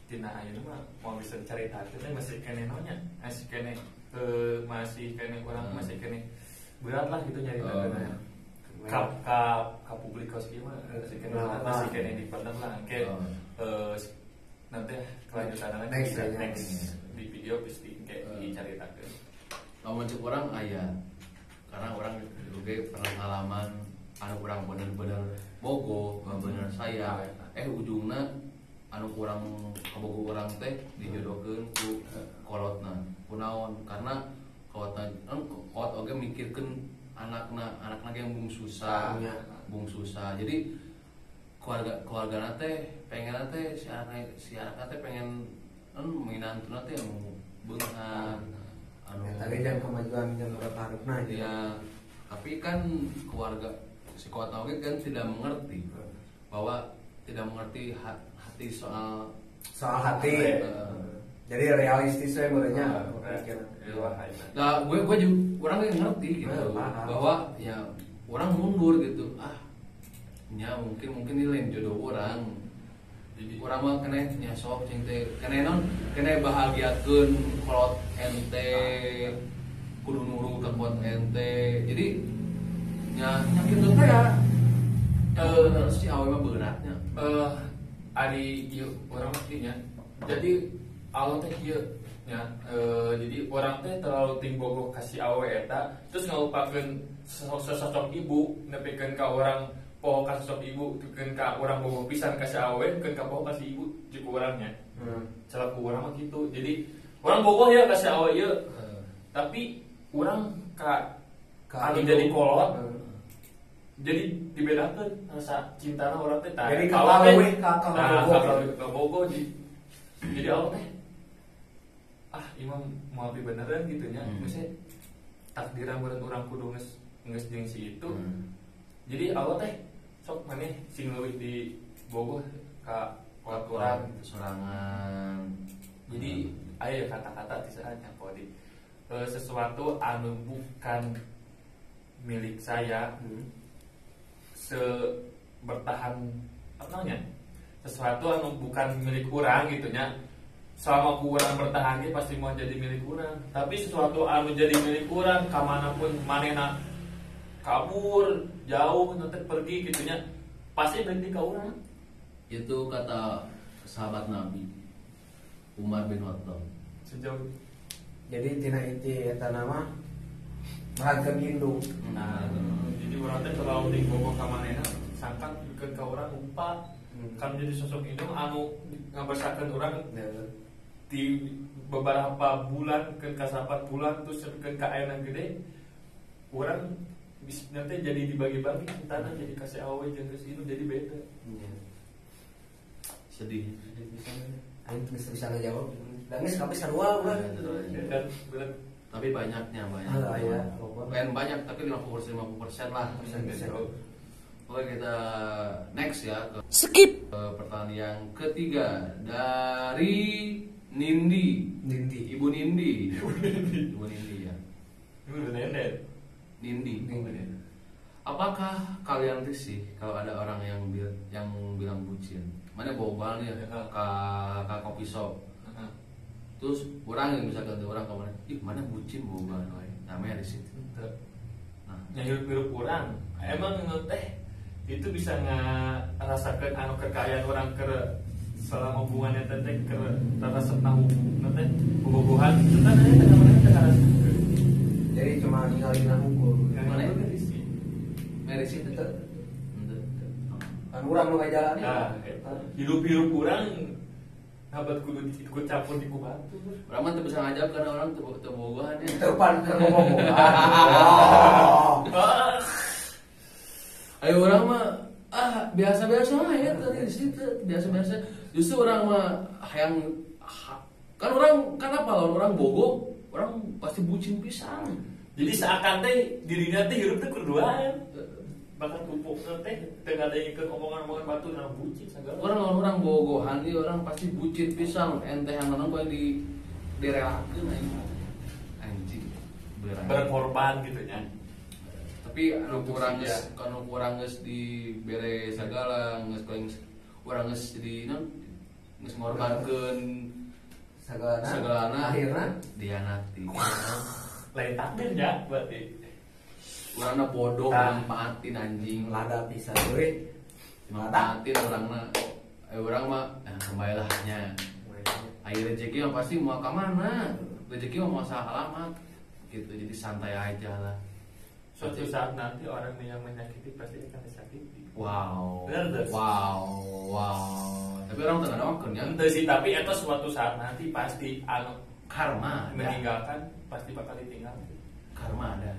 Tina ayeuna mah mau bisa cerita teh masih kene nonya, masih kene masih kene orang masih kene berat lah gitu nyari teh. Ka publik kos ieu mah masih kene dipendem lah engke nanti kelanjutan next di video pasti engke dicaritakeun. Lamun cek urang aya karena orang juga pernah pengalaman anu kurang bener-bener bogo, bener saya ujungna anu kurang kabogo urang teh dijodohkeun ku kolotna. Kunaon? Karena kolotna kolot oge mikirkeun anakna yang bung susah. Jadi keluarga teh pengen teh si anakna teh pengen minantuna teh anu beunghar anu tadi jang kemajuan jang berharapna ya. Tapi kan keluarga si kolotna oge kan tidak mengerti bahwa tidak mengerti hati soal hati. Jadi realistis we merenya. Nah, gue juga orang yang ngerti gitu bahwa ya orang mundur gitu. Ah, ya mungkin ini lain jodoh orang. Jadi orang mah kena nya sok cing teh kena non kena bahagiakeun kolot ente kudu nurut ka kolot ente. Jadi nya kitu teh ya. Si awe mah beratnya. Ari ieu urang mah nya. Jadi Allah teh kieu nya, jadi orang teh terlalu ting bogoh ka si awe eta terus ngalupakeun sosok ibu nepikeun ka urang poho ka sosok ibu nepikeun ka urang bogoh pisan ka si awe nepikeun ka poho ka si ibu jeung urang nya. Celaku urang mah kitu. Jadi urang bogoh ya ka si awe ieu. Tapi urang ka anu jadi kolot. Jadi dibedakeun rasa cintana urang teh tah. Jadi ka awe ka bogoh. Jadi Allah teh imam mau api beneran gitu nya. Maksudnya takdiran meureun urang kudu geus jeung si itu. Jadi Allah teh sok maneh sing leuwih di bogoh ka kolot urang sorangan. Jadi aya kata-kata ti saha nya di sesuatu anu bukan milik saya bertahan apa namanya? Sesuatu anu bukan milik urang gitu nya. Selama kurang bertahan dia pasti mau jadi milik urang. Tapi sesuatu anu jadi milik urang kamanapun manehna kabur jauh nanti pergi gitu nya pasti berhenti ka urang. Itu kata sahabat Nabi Umar bin Khattab. Sejauh jadi tina inti eta nama meragam indung. Nah, jadi urang teh terlalu dibogoh ka manehna sangka ke urang lupa. Kan jadi sosok indung anu ngabersahkeun urang di beberapa bulan ke kasapat bulan terus ke ayeuna gede urang nanti jadi dibagi-bagi cintana jadi kasih awe jeung geus indung jadi beda. Sedih. Aing geus bisa ngajawab. Da geus kabeh sarua urang. Dan berat tapi banyaknya banyak. Iya, lain banyak tapi 50% lah. Oke, kita next ya ke skip ke pertanyaan yang ketiga dari Nindi. Ibu Nindi. Ibu Nindi ya. Ibu Nindi. Nindi. Apakah kalian risih kalau ada orang yang bilang bucin? Mana bobal nih ya, ke kopi shop. Terus orang yang bisa ganti orang ke mana? Ih, mana bucin bobal wae. Namanya risih. Nah, yang hirup-hirup orang. Emang teh itu bisa ngerasakan anu kekayaan orang ke selama hubungannya teh ke resep tahu teh bobogohan itu kan ada teh mana teh ngarasakeun. Jadi cuma ninggalin hukum. Mana merisi teh. Kan urang nu ngajalani. Nah, hirup-hirup urang habat kudu ikut campur di ku batu. Urang mah teu bisa ngajak karena orang teu bobogohan ya. Teu pan keur bobogohan. Ayo orang mah biasa-biasa lah ya tadi di situ biasa-biasa. Justru orang mah hayang kan orang kan apa lawan orang bogo, orang pasti bucin pisan. Jadi seakan teh dirinya teh hirup teh kuduan. Bahkan pupukna teh teu ngadengikeun omongan-omongan batu nah bucin sagala. Orang lawan orang bogohan ieu orang pasti bucin pisan, ente yang naon poe di direlakeun aing. Anjing. Berkorban gitu nya. Tapi anu kurang geus anu kurang geus dibere sagala geus paling urang geus jadi naon geus ngorbankeun sagalana akhirna dianati. Lain takdir ya berarti. Urangna bodoh manfaatin anjing. Lada pisan euy. Manfaatin urangna. Urang mah kembali lah nya. Ai rezeki mah pasti mau ka mana? Rezeki mah mau salah alamat. Gitu. Jadi santai aja lah. Suatu saat nanti orang yang menyakiti pasti akan disakiti. Wow. Bener, wow, wow. Tapi orang tengah doakeun ya. Henteu sih, tapi eta suatu saat nanti pasti anu karma meninggalkan pasti bakal ditinggalkan. Karma ada.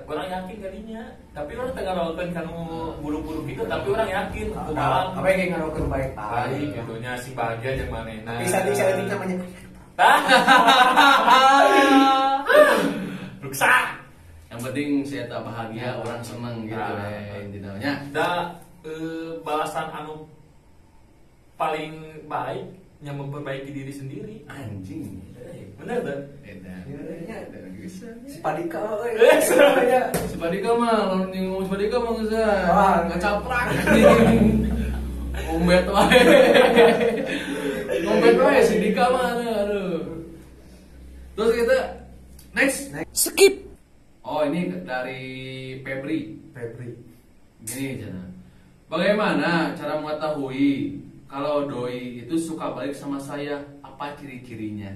Orang yakin kadinya, tapi orang tengah doakeun kanu buru-buru gitu, tapi orang yakin kumaha. Apa yang ngarokeun baik-baik gitu nya sing bahagia jeung manehna. Bisa bisa namanya. Tah. Ruksak. Yang penting saya tak bahagia, orang seneng gitu intinya. Da balasan anu paling baik yang memperbaiki diri sendiri. Anjing. Bener tuh? Si Padika euy. Si Padika mah lamun ngomong si Padika mah geus ngacaprak. Ngombet wae. Ngombet wae si Dika mah aduh. Terus kita next. Skip. Oh ini dari Febri. Febri. Gini Jana. Bagaimana cara mengetahui kalau doi itu suka balik sama saya? Apa ciri-cirinya?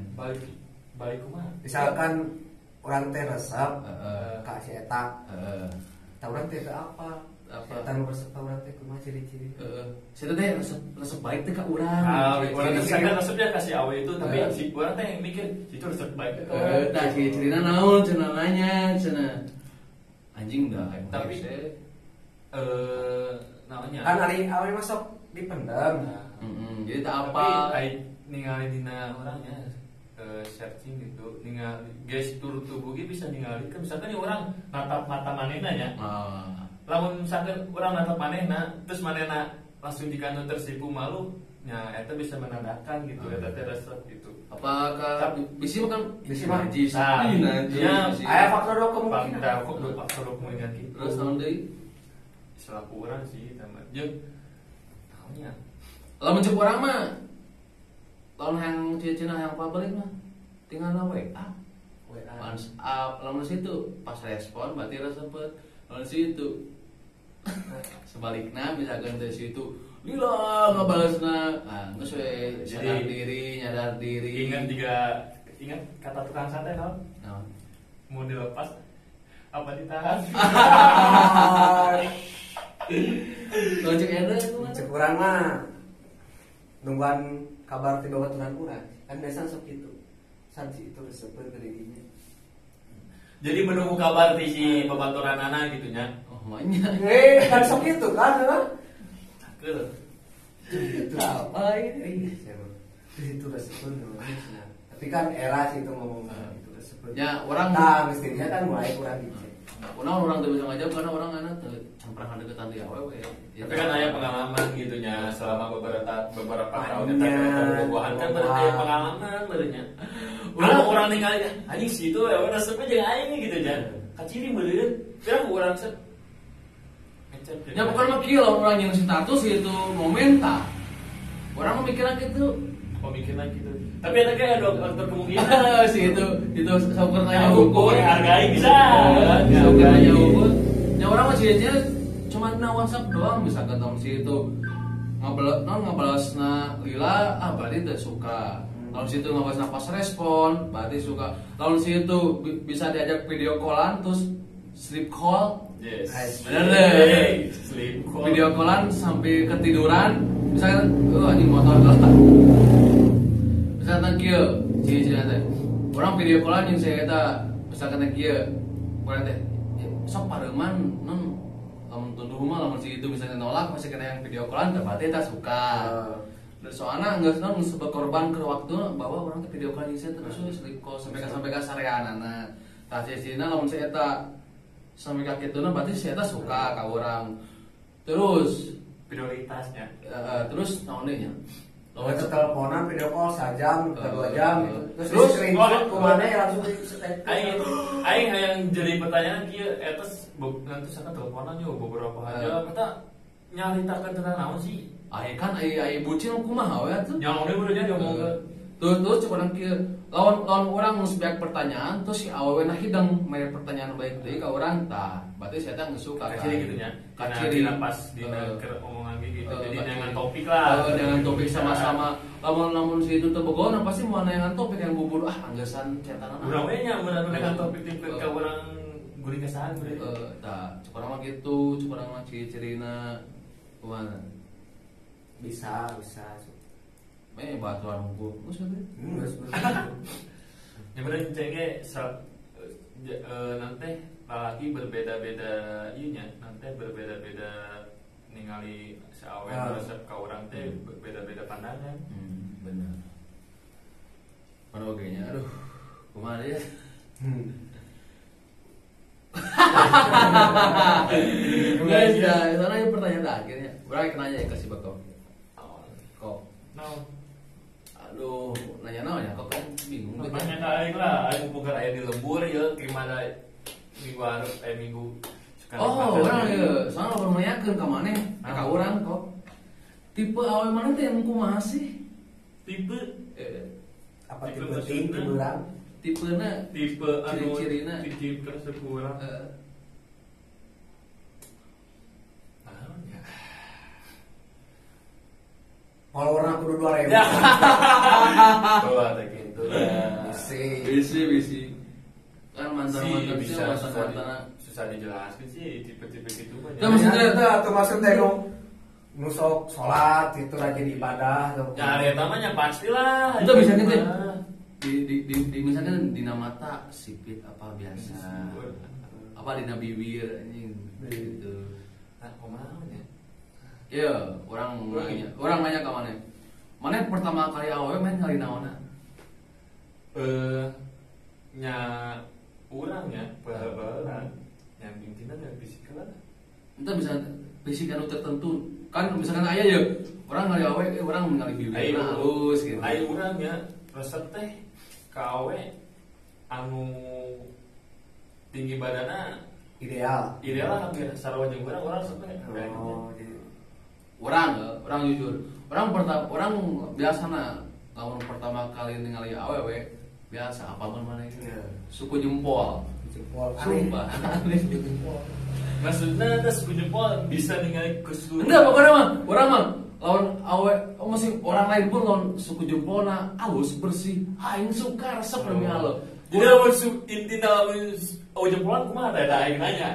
Balik kumaha? Misalkan orang teh resep ka si eta. Tah urang teh apa? Eta nu resep ka urang teh kumaha ciri-ciri? Si eta teh resep balik teh ka urang. Urang teh misalkan resepnya ka si awe itu, tapi si urang teh yang mikir si itu resep balik teh ka urang. Tah ciri-cirina naon cenah nanya cenah. Anjing dah. Tapi naonnya? Kan ari awe masuk dipendam. Jadi tak apa. Tapi ningali dina orangnya searching gitu, ningali gestur tubuh ge bisa ningali kan misalkan orang natap mata manehna nya. Lamun misalkan orang natap manehna terus manehna langsung dikanu tersipu malu nya eta bisa menandakan gitu eta teh resep gitu. Apakah bisi mah kan bisi mah najis. Ya, aya faktor dua kemungkinan. Faktor dua kemungkinan gitu. Terus naon deui? Selaku urang sih tambah jeung naonnya. Lamun ceuk urang mah lamun hayang cina hayang publik mah tinggal na WA. WhatsApp lamun situ pas respon berarti resepet. Lamun situ sebaliknya misalkan dari situ lila ngebalesna ah geus we sadar diri nyadar diri. Ingat juga ingat kata tukang sate naon? Naon? Mau dilepas apa ditahan? Lamun cek eta cek urang mah nungguan kabar ti babaturan urang kan biasa sok kitu sanci itu resepet ke dirinya. Jadi menunggu kabar ti si babaturanana gitu nya. Oh banyak. Kan sok kitu kan heeh. Cakeur. Itu apa ini? Itu resepet. Tapi kan era sih itu ngomong itu resepet. Ya orang nah mestinya kan mulai kurang gitu. Kunaon orang teu bisa ngajawab karena orang anak teu camprang deketan di awewe. Ya, tapi kan aya pengalaman gitu nya selama beberapa tahun eta bobogohan kan berarti aya pengalaman berenya. Urang ningali anjing si itu ya resepnya jeung aing gitu nya. Kaciri meureun, kira urang set. Ya bukan mah kieu lamun urang jeung status gitu momenta. Urang mah mikiran gitu. Pemikiran gitu. Tapi ada kayak ada faktor kemungkinan sih itu saukur tanya hukum hargai bisa. Saukur tanya hukum. Ya orang mah ciri-ciri cuma na WhatsApp doang bisa ketemu si itu ngabalasna lila ah berarti teu suka. Lalu situ ngabalasna pas respon berarti suka. Lalu situ bisa diajak video callan terus sleep call. Yes. Bener deh. Sleep call. Video callan sampai ketiduran misalkan anjing motor lah. Misalkan kieu ciri-ciri teh. Orang video callan jeung saya eta misalkan teh kieu. Urang teh sok pareuman non lamun tunduh mah lamun si itu misalnya nolak masih kena yang video callan teh berarti eta suka. Dan soalna geus naon geus berkorban ke waktu bahwa urang teh video callan jeung saya terus sleep call sampai ka sareanana. Tah ciri-cirina lamun si eta sampai ka kituna berarti si eta suka ka urang. Terus prioritasnya. Terus naon deui nya? Lalu teleponan, video call sejam, 2 jam gitu. Terus screenshot kumaha ya langsung di aing hayang jadi pertanyaan kieu eta nanti sana teleponan yo beberapa hari eta nyaritakeun tentang naon sih? Aing kan ai bucin kumaha we atuh. Nyaho deui bener nya diomongkeun. Terus cek urang kieu, lawan urang geus beak pertanyaan terus si awewe na hideng mere pertanyaan baik deui ka urang tah. Berarti si eta geus suka ka. Kaciri gitu nya. Kaciri dina pas dina keur omongan gitu. Jadi jangan topik lah. Jangan topik sama-sama. Lamun si itu teu bogohan pasti mau neangan topik yang bubur ah anggesan cetanan. Urang we nya mun neangan topik tipe ka urang guring kesahan berarti. Tah, cek urang mah gitu, cek urang mah ciri-cirina kumaha. Bisa. Batuan unggul. Geus teh. Geus. Ya bener ceng ge nanti lalaki berbeda-beda ieu nya, nanti berbeda-beda ningali si awe resep ka urang teh beda-beda pandangan. Bener. Mana oge nya aduh. Kumaha ya? Guys, ya, soalnya ini pertanyaan terakhirnya. Urang nanya ya ke si Bakau. Kok? No. Aduh, nanya naon ya? Kok kan bingung. Nanya ka aing lah, aing bukan aya di lembur ya, gimana minggu harus minggu sekali. Oh, urang ya, soalnya urang nanyakeun ka maneh, ka urang kok. Tipe awe maneh teh yang kumaha sih? Tipe apa tipe ting tipe urang? Tipena tipe anu ciri-cirina tipe resep urang. Follower aku udah 2000. Tuh ada gitu lah. Bisi. Kan mantan-mantan bisa mantan-mantan susah dijelaskan sih tipe-tipe gitu mah. Nah, maksudnya itu maksudnya nu sok salat itu rajin ibadah atau ya eta mah nya pastilah. Itu bisa gitu. Di misalnya dina mata sipit apa biasa. Apa dina bibir anjing gitu. Nah, kumaha nya? Iya, orang nanya ke mana? Mana pertama kali awewe main kali naonna? Nya urang nya baheula nya intina nya fisik lah. Entah bisa fisik anu tertentu. Kan misalkan aya ya, orang ngali awewe, orang ngali bibir halus gitu. Aya urang nya resep teh ka awe anu tinggi badanna ideal. Ideal lah hampir sarua jeung urang, urang resep teh. Oh, jadi orang jujur. Orang biasana lamun pertama kali ningali awewe biasa apa mun mana itu. Yeah. Suku jempol. Jempol. Sumpah. Aneh. Suku jempol. Maksudnya teh suku jempol bisa ningali keseluruhan. Enggak, pokoknya mah urang mah lawan awe masih orang lain pun lawan suku jempolna halus bersih. Aing suka resep demi Allah. Jadi lamun intina lamun awe jempolan kumaha teh aing nanya.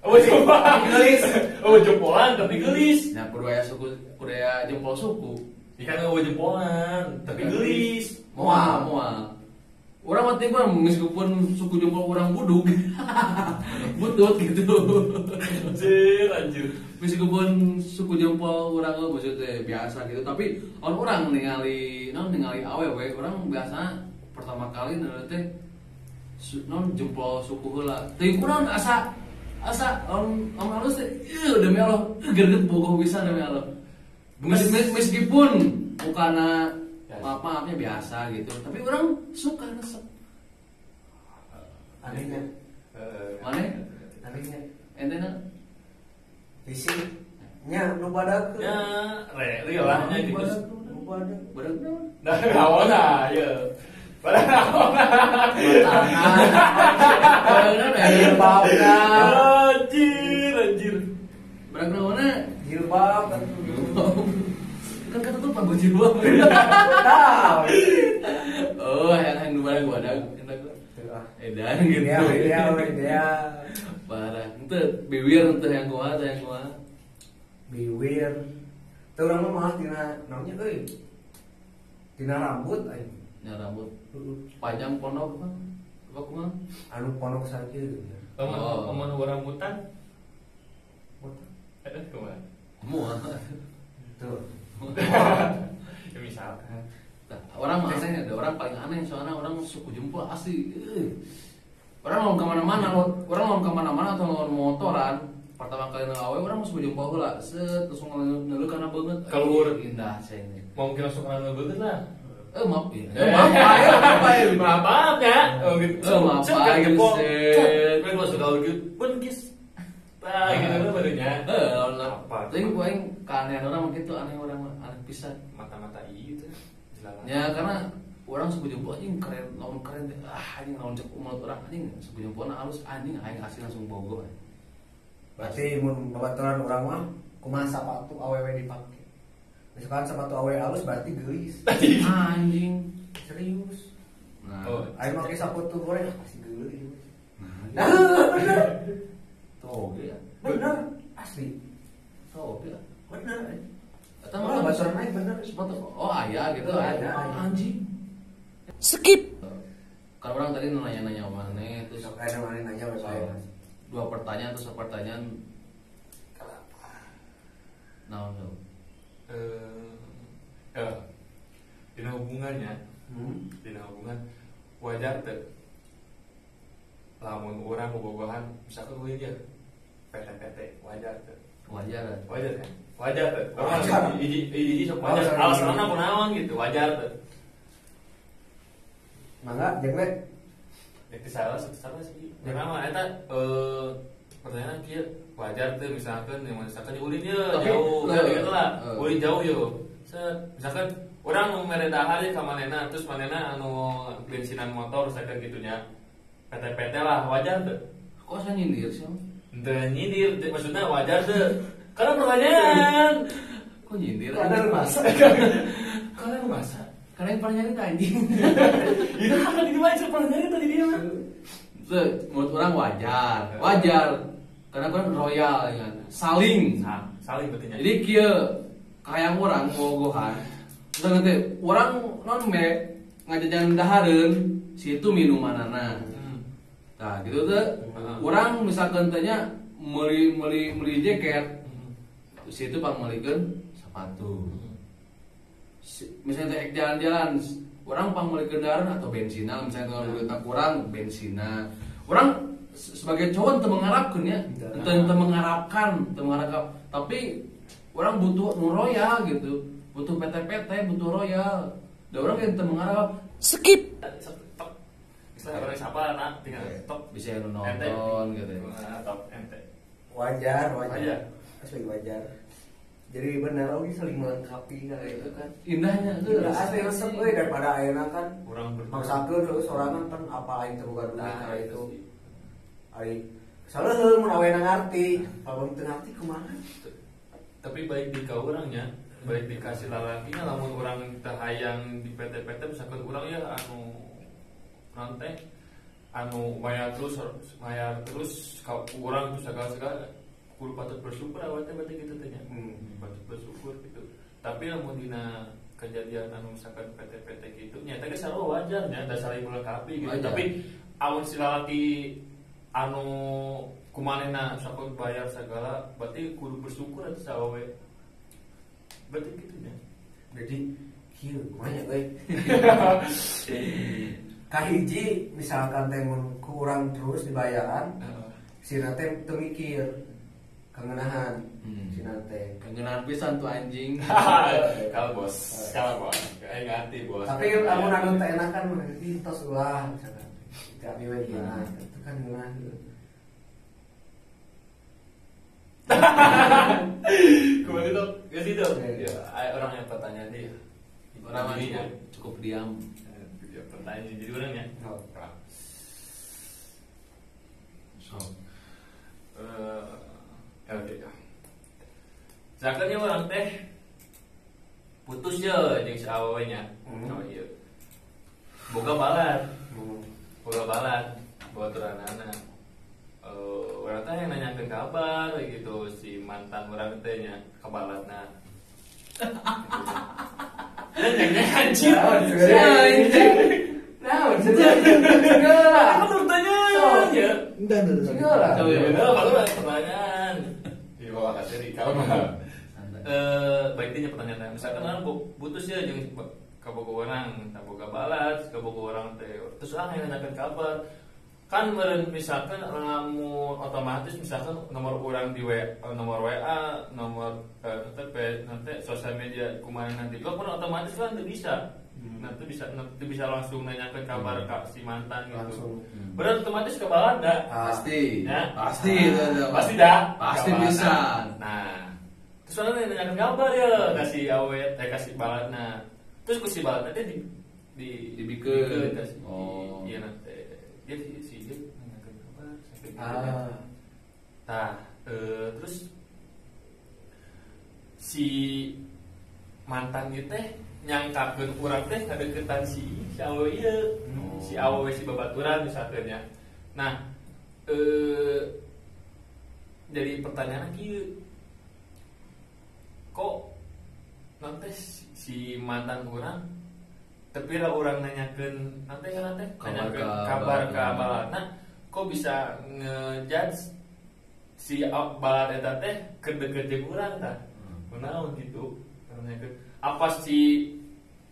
Awe jempolan gelis. Awe jempolan tapi gelis. Nah, kudu aya suku, kudu aya jempol suku. Ikan awe jempolan tapi gelis. Moal. Urang mah teh meskipun suku jempol urang buduk. Butut gitu. Anjir. Meskipun suku jempol urang maksudnya biasa gitu, tapi orang ningali naon ningali awewe urang biasa pertama kali teh non jempol suku heula. Teuing kunaon asa on halus teh demi Allah greget bogoh pisan demi Allah. Meskipun mukana maaf-maafnya biasa gitu, tapi orang suka resep. Anehnya. Mana? Anehnya. Ente na? Fisik. Nya nu badak. Nya real lah nya gitu. Nu badak. Badak naon? Nah, naonna ieu. Badak naonna. Badak naon? Jilbabna. Anjir. Badak naonna? Jilbab. Kan ketutupan gua jilbab. Tahu. Oh, yang nu badak badak. Edan gitu. Iya. Parah. Henteu bibir henteu yang kumaha teh yang kumaha. Bibir. Teu urang mah malah tina naonnya euy. Tina rambut aing. Tina rambut. Panjang pondok kan? Apa kumaha? Anu pondok sakieu gitu. Lamun rambutan. Botak. Eta kumaha? Moal. Tuh. Ya misalkan. Nah, orang mah aneh ada orang paling aneh soalnya orang suku jempol asli. Orang mau kemana-mana, orang mau kemana-mana atau mau motoran pertama kali awe orang mau suku jempol heula, set langsung ngeuleuh kana beungeut. Keluar indah cenah. Mau mungkin langsung kana beungeut lah. Maaf ya. Maaf ya. Oh gitu. Maaf jempol. Kan masuk kalau gitu pun geus. Tah gitu lah barunya. Apa? Teuing ku aing keanehan orang mah kitu, aneh orang mah aneh pisan. Mata-mata ieu teh. Ya karena Urang sapu jempol anjing keren, lawan keren teh. Ah anjing lawan cek umat urang anjing sapu jempolna halus anjing aing asli langsung bogoh. Berarti mun babaturan urang mah kumaha sepatu awewe dipake. Misalkan sepatu awewe halus berarti geulis. Anjing serius. Nah, aing make sepatu goreng pasti geulis. Nah, bener. Tuh oge ya. Bener asli. Tuh oge. Bener. Eta mah babaturan aing bener sepatu. Oh aya gitu aya. Anjing. Skip. Kan orang tadi nanya-nanya mana terus ada mana nanya we saya. Dua pertanyaan terus pertanyaan kenapa? Naon tuh? Dina hubungannya, dina hubungan wajar teu lamun urang bobogohan misalkan ulin ya PT-PT wajar teu? Wajar. Wajar kan? Wajar teu? Wajar. Hiji sok wajar. Alasanna kunaon gitu, wajar teu? Mangga jeung we. Itu salah sih. Karena mah eta pertanyaan kieu wajar teu misalkan yang misalkan ulin ye jauh gitu lah. Ulin jauh yo. Set misalkan urang nu mere dahar ka manehna terus manehna anu bensinan motor misalkan kitu nya. PT-PT lah wajar teu? Kok saya nyindir sih? Henteu nyindir, maksudnya wajar teu? Karena pertanyaan. Kok nyindir? Karena masa. Karena masa. Karena yang pernah nyari anjing. Itu kan di mana pernah nyari tadi dia mah. Menurut orang wajar, wajar. Karena kan royal ya kan. Saling. Saling berarti. Jadi kieu kayak orang bogohan. Terus nanti orang non me ngajajan dahareun situ minumanana. Nah, gitu tuh. Orang misalkan tanya meuli jaket. Situ pangmeulikeun sepatu. Misalnya jalan-jalan orang pangmeuli kendaraan atau bensina misalnya kalau duitna kurang bensina orang sebagai cowok teu mengharapkeun ya teu mengharapkan tapi orang butuh nu royal gitu butuh PT-PT butuh royal da orang yang teu mengharap skip misalnya orang siapa nah tinggal top bisa nu nonton gitu ya top ente wajar asli wajar. Jadi benar oke saling melengkapi kan itu kan. Indahnya tuh. Indah asli resep euy daripada ayeuna kan urang maksakeun terus sorangan kan apa aing teu boga duit kana itu. Ari saleuheung mun awena ngarti, kalau teu ngarti kumaha? Tapi baik di ka urang nya, baik dikasih lalakinya lamun urang teu hayang di PT-PT misalkan urang ya anu naon teh anu bayar terus ka urang tuh segala-segala kudu patut bersyukur awalnya berarti gitu teh nya. Patut bersyukur gitu. Tapi lamun dina kejadian anu misalkan PT-PT gitu nya eta ge sarua wajar nya da saling melengkapi gitu. Wajar. Tapi amun si lalaki anu kumanehna misalkan bayar segala berarti kudu bersyukur atuh sawewe. Berarti gitu nya. Berarti kieu kumaha nya euy. Kahiji misalkan teh mun kurang terus dibayaran si teh teu mikir kengenahan sinate kengenahan pisan tuh anjing. Kalau bos, kayak ngerti bos. Tapi lamun anu teu enak kan ih tos ulah misalkan. Kami we gimana itu kan ngeunah. Kembali tuh, ke situ. Ya, orang yang pertanyaan dia. Orang cukup diam. Ya, pertanyaan jadi orangnya. So. Oke. Misalkan orang teh putus ya jeung si awewe nya. Oh iya. Boga balat. Boga balat baturanana. Urang teh yang nanyakeun kabar gitu si mantan urang teh nya ka balatna. Dan anjir. Anjing. Naon segala. Apa pertanyaan ya? Enggak, segala. Kalau pertanyaan di bawah kasih di kamar. Baiknya pertanyaan misalkan orang putus ya jeung ka boga urang, tah boga balat, ka boga urang teh. Terus ah yang nanyakeun kabar. Kan meureun misalkan lamun otomatis misalkan nomor urang di WA, nomor WA, nomor TP nanti sosial media kumaha nanti blok pun otomatis kan teu bisa. Nanti bisa langsung nanyakeun kabar ka si mantan gitu. Berarti otomatis ke balat dah. Pasti. Ya? Pasti itu. Pasti dah. Pasti bisa. Nah, terus orang nanyakeun kabar ya kasih awe, kasih balatna. Terus ku si balatna teh dibikeun. Oh. Iya nanti dia si dia nanyakeun kabar sampai gitu. Tah, terus si mantan ieu teh nyangkakeun urang teh ngadeukeutan si awewe ieu. Si awewe si babaturan misalkeun nya. Nah, jadi pertanyaan kieu. Kok nanti si mantan urang tapi lah urang nanyakeun nanti nanyakeun kabar ka balatna kok bisa ngejudge si balat eta teh keur deukeut jeung urang tah. Kunaon gitu nanyakeun apa si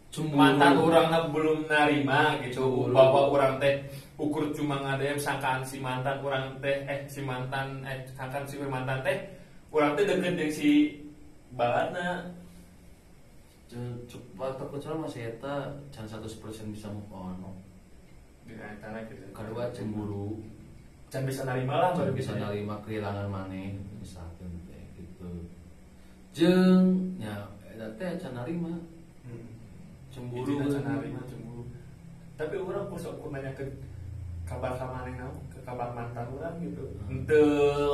cemburu. Mantan urangna belum narima gitu bahwa urang teh ukur cuma ngadem sangkaan si mantan urang teh si mantan sangkaan si mantan teh urang teh deukeut jeung si balatna. Cepat takut masih eta can 100% bisa move on. Dina eta gitu. Kedua cemburu. Can bisa narima lah, can bisa narima kehilangan maneh misalkan teh gitu. Jeung nya eta teh can narima. Cemburu can narima cemburu. Tapi urang kudu ukur nanyakeun kabar ka maneh naon, ke kabar mantan urang gitu. Henteu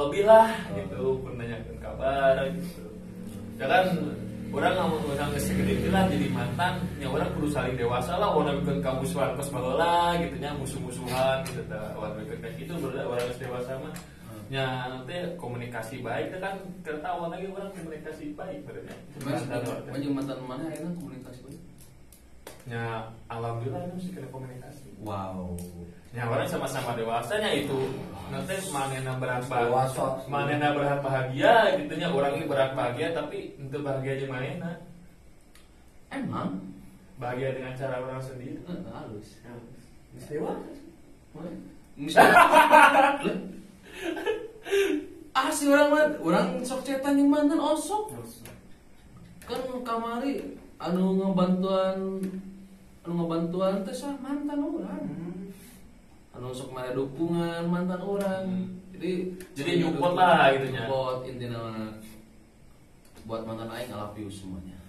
lebih lah gitu, ukur nanyakeun kabar gitu. Ya kan orang nggak mau orang segede lah jadi mantan, ya orang perlu saling dewasa lah, orang bikin kamusuhan kos baheula gitu nya musuh-musuhan gitu tah, orang bikin kayak gitu berarti orang geus dewasa mah. Nya nanti komunikasi baik teh kan ketahuan lagi orang komunikasi baik berarti. Mantan mantan mana ayeuna komunikasi baik? Nya alhamdulillah itu sih kena komunikasi. Wow. Nya orang sama-sama dewasanya itu nanti manehna berhak bahagia, manehna berhak bahagia gitu nya orang ini berhak bahagia tapi henteu bahagia jeung manehna. Emang bahagia dengan cara orang sendiri. Halus. Geus dewasa. Ah si urang mah urang sok cetan jeung mantan osok. Kan kamari anu ngebantuan teh sah mantan urang. Anu sok mere dukungan mantan orang. Jadi nyupport lah gitu nya. Nyupport intina mah. Buat mantan aing I love you semuanya.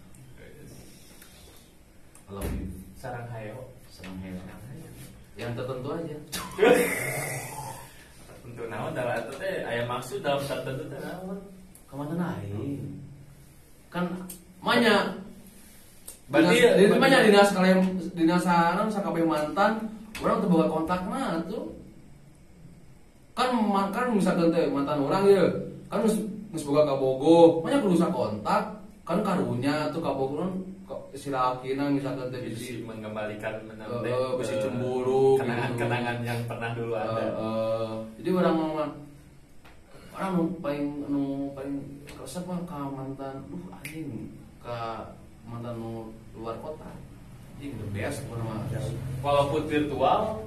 I love you. Sarang hayo. Sarang hayo. Yang tertentu aja. Tertentu naon dalam eta teh aya maksud dalam tertentu teh naon? Ka mantan aing. Kan manya berarti manya dinas kalian dinas saran sakabeh mantan orang tuh bawa kontak mah tuh kan misalkan teh mantan orang ya kan geus boga ka Bogo banyak rusak kontak kan karunya tuh ka Bogo kan si lakina misalkan teh bisi mengembalikan bisi cemburu kenangan-kenangan gitu. Yang pernah dulu ada. Jadi orang mah orang paling nu paling resep mah ka mantan duh anjing ka mantan nu luar kota. Anjing the best pernah. Walaupun virtual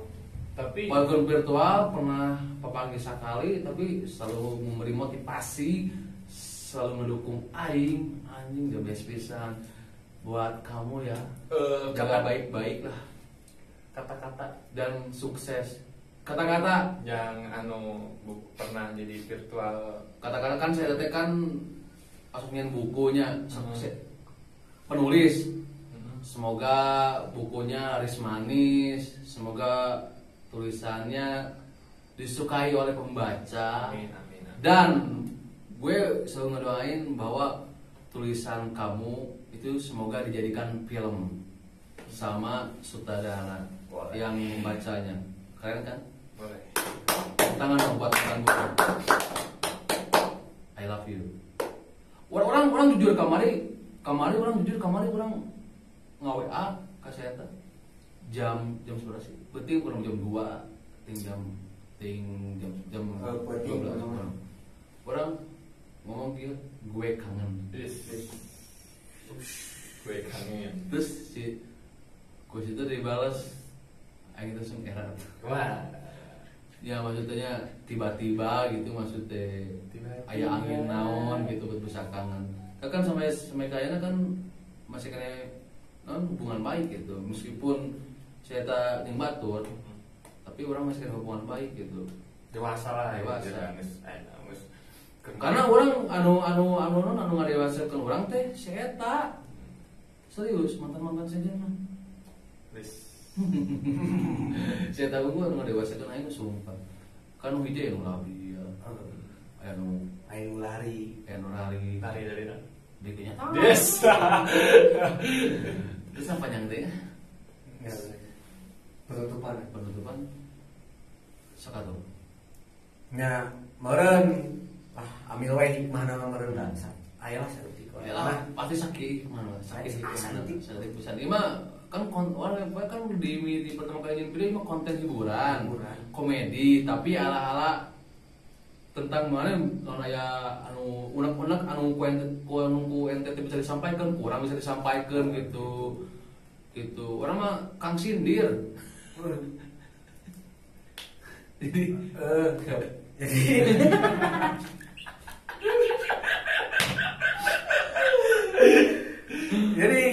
tapi walaupun virtual pernah papanggih sakali tapi selalu memberi motivasi, selalu mendukung aing, anjing the best pisan. Buat kamu ya, jaga baik-baik lah. Kata-kata dan sukses. Kata-kata yang anu pernah jadi virtual. Kata-kata kan saya teh kan asupnya bukunya penulis. Semoga bukunya laris manis, semoga tulisannya disukai oleh pembaca. Amin, amin, amin. Dan gue selalu ngedoain bahwa tulisan kamu itu semoga dijadikan film sama sutradara yang membacanya. Keren kan? Boleh. Tangan dong buat tangan gue. I love you. Orang jujur kamari orang jujur kamari orang nge-WA ka saya teh jam seberapa sih? Penting kurang jam 2, ting jam 12. Orang ngomong kieu, gue kangen. Yes. Gue kangen. Terus si gue situ dibalas aing langsung era. Wah. Ya maksudnya tiba-tiba gitu maksudnya aya angin naon gitu buat bisa kangen. Kan sampai kayaknya kan masih kena non hubungan baik gitu. Meskipun saya tak jeung batur, tapi orang masih kena hubungan baik gitu. Dewasa lah, dewasa. Ya, karena orang anu ngadewasakeun urang teh si eta. Serius mantan-mantan saja mah. Please. Saya tahu gua nu dewasa kan aing sumpah. Kan nu hiji anu labi ya. Aya nu aing lari, aya nu lari. Lari dari mana? Di kenyataan. Yes. Terus apa panjang teh? Ya. Penutupan. Penutupan. Sok atuh. Nya meureun ah ambil we hikmahna meureun da. Aya lah saeutik we. Lah pasti sakit hikmah lah. Sakit hikmah. Saeutik pisan. Ieu mah kan orang kan di pertama kali nyin video mah konten hiburan, komedi, tapi ala-ala tentang mana non aya anu unek-unek anu ku ente bisa disampaikan, kurang bisa disampaikan gitu. Gitu. Orang mah kang sindir. Jadi jadi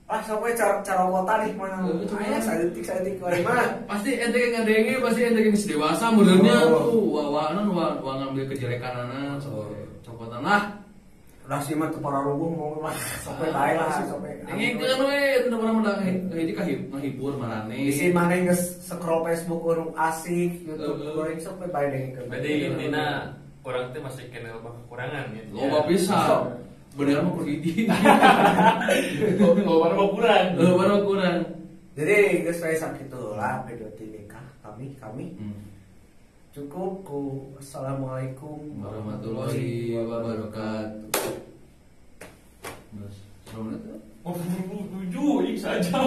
ah sampai cara kota nih mana aya saeutik wae mah pasti ente ngadenge pasti ente geus dewasa modelnya tuh wa wa ngambil kejelekanana copotan lah lah sih mah teu pararuguh mau mah sampai bae lah sampai dengekeun we teu pernah hiji ka ngahibur marane bisi maneh geus scroll Facebook urang asik YouTube goreng sampai bae dengekeun. Berarti intina urang teh masih kena loba kekurangan gitu. Loba pisan. Bener mah hiji. Loba mah kurang. Loba mah kurang. Jadi geus we sakitu lah video ti nikah kami. Cukup ku assalamualaikum warahmatullahi wabarakatuh. Terus, berapa menit? Oh, 7 saja.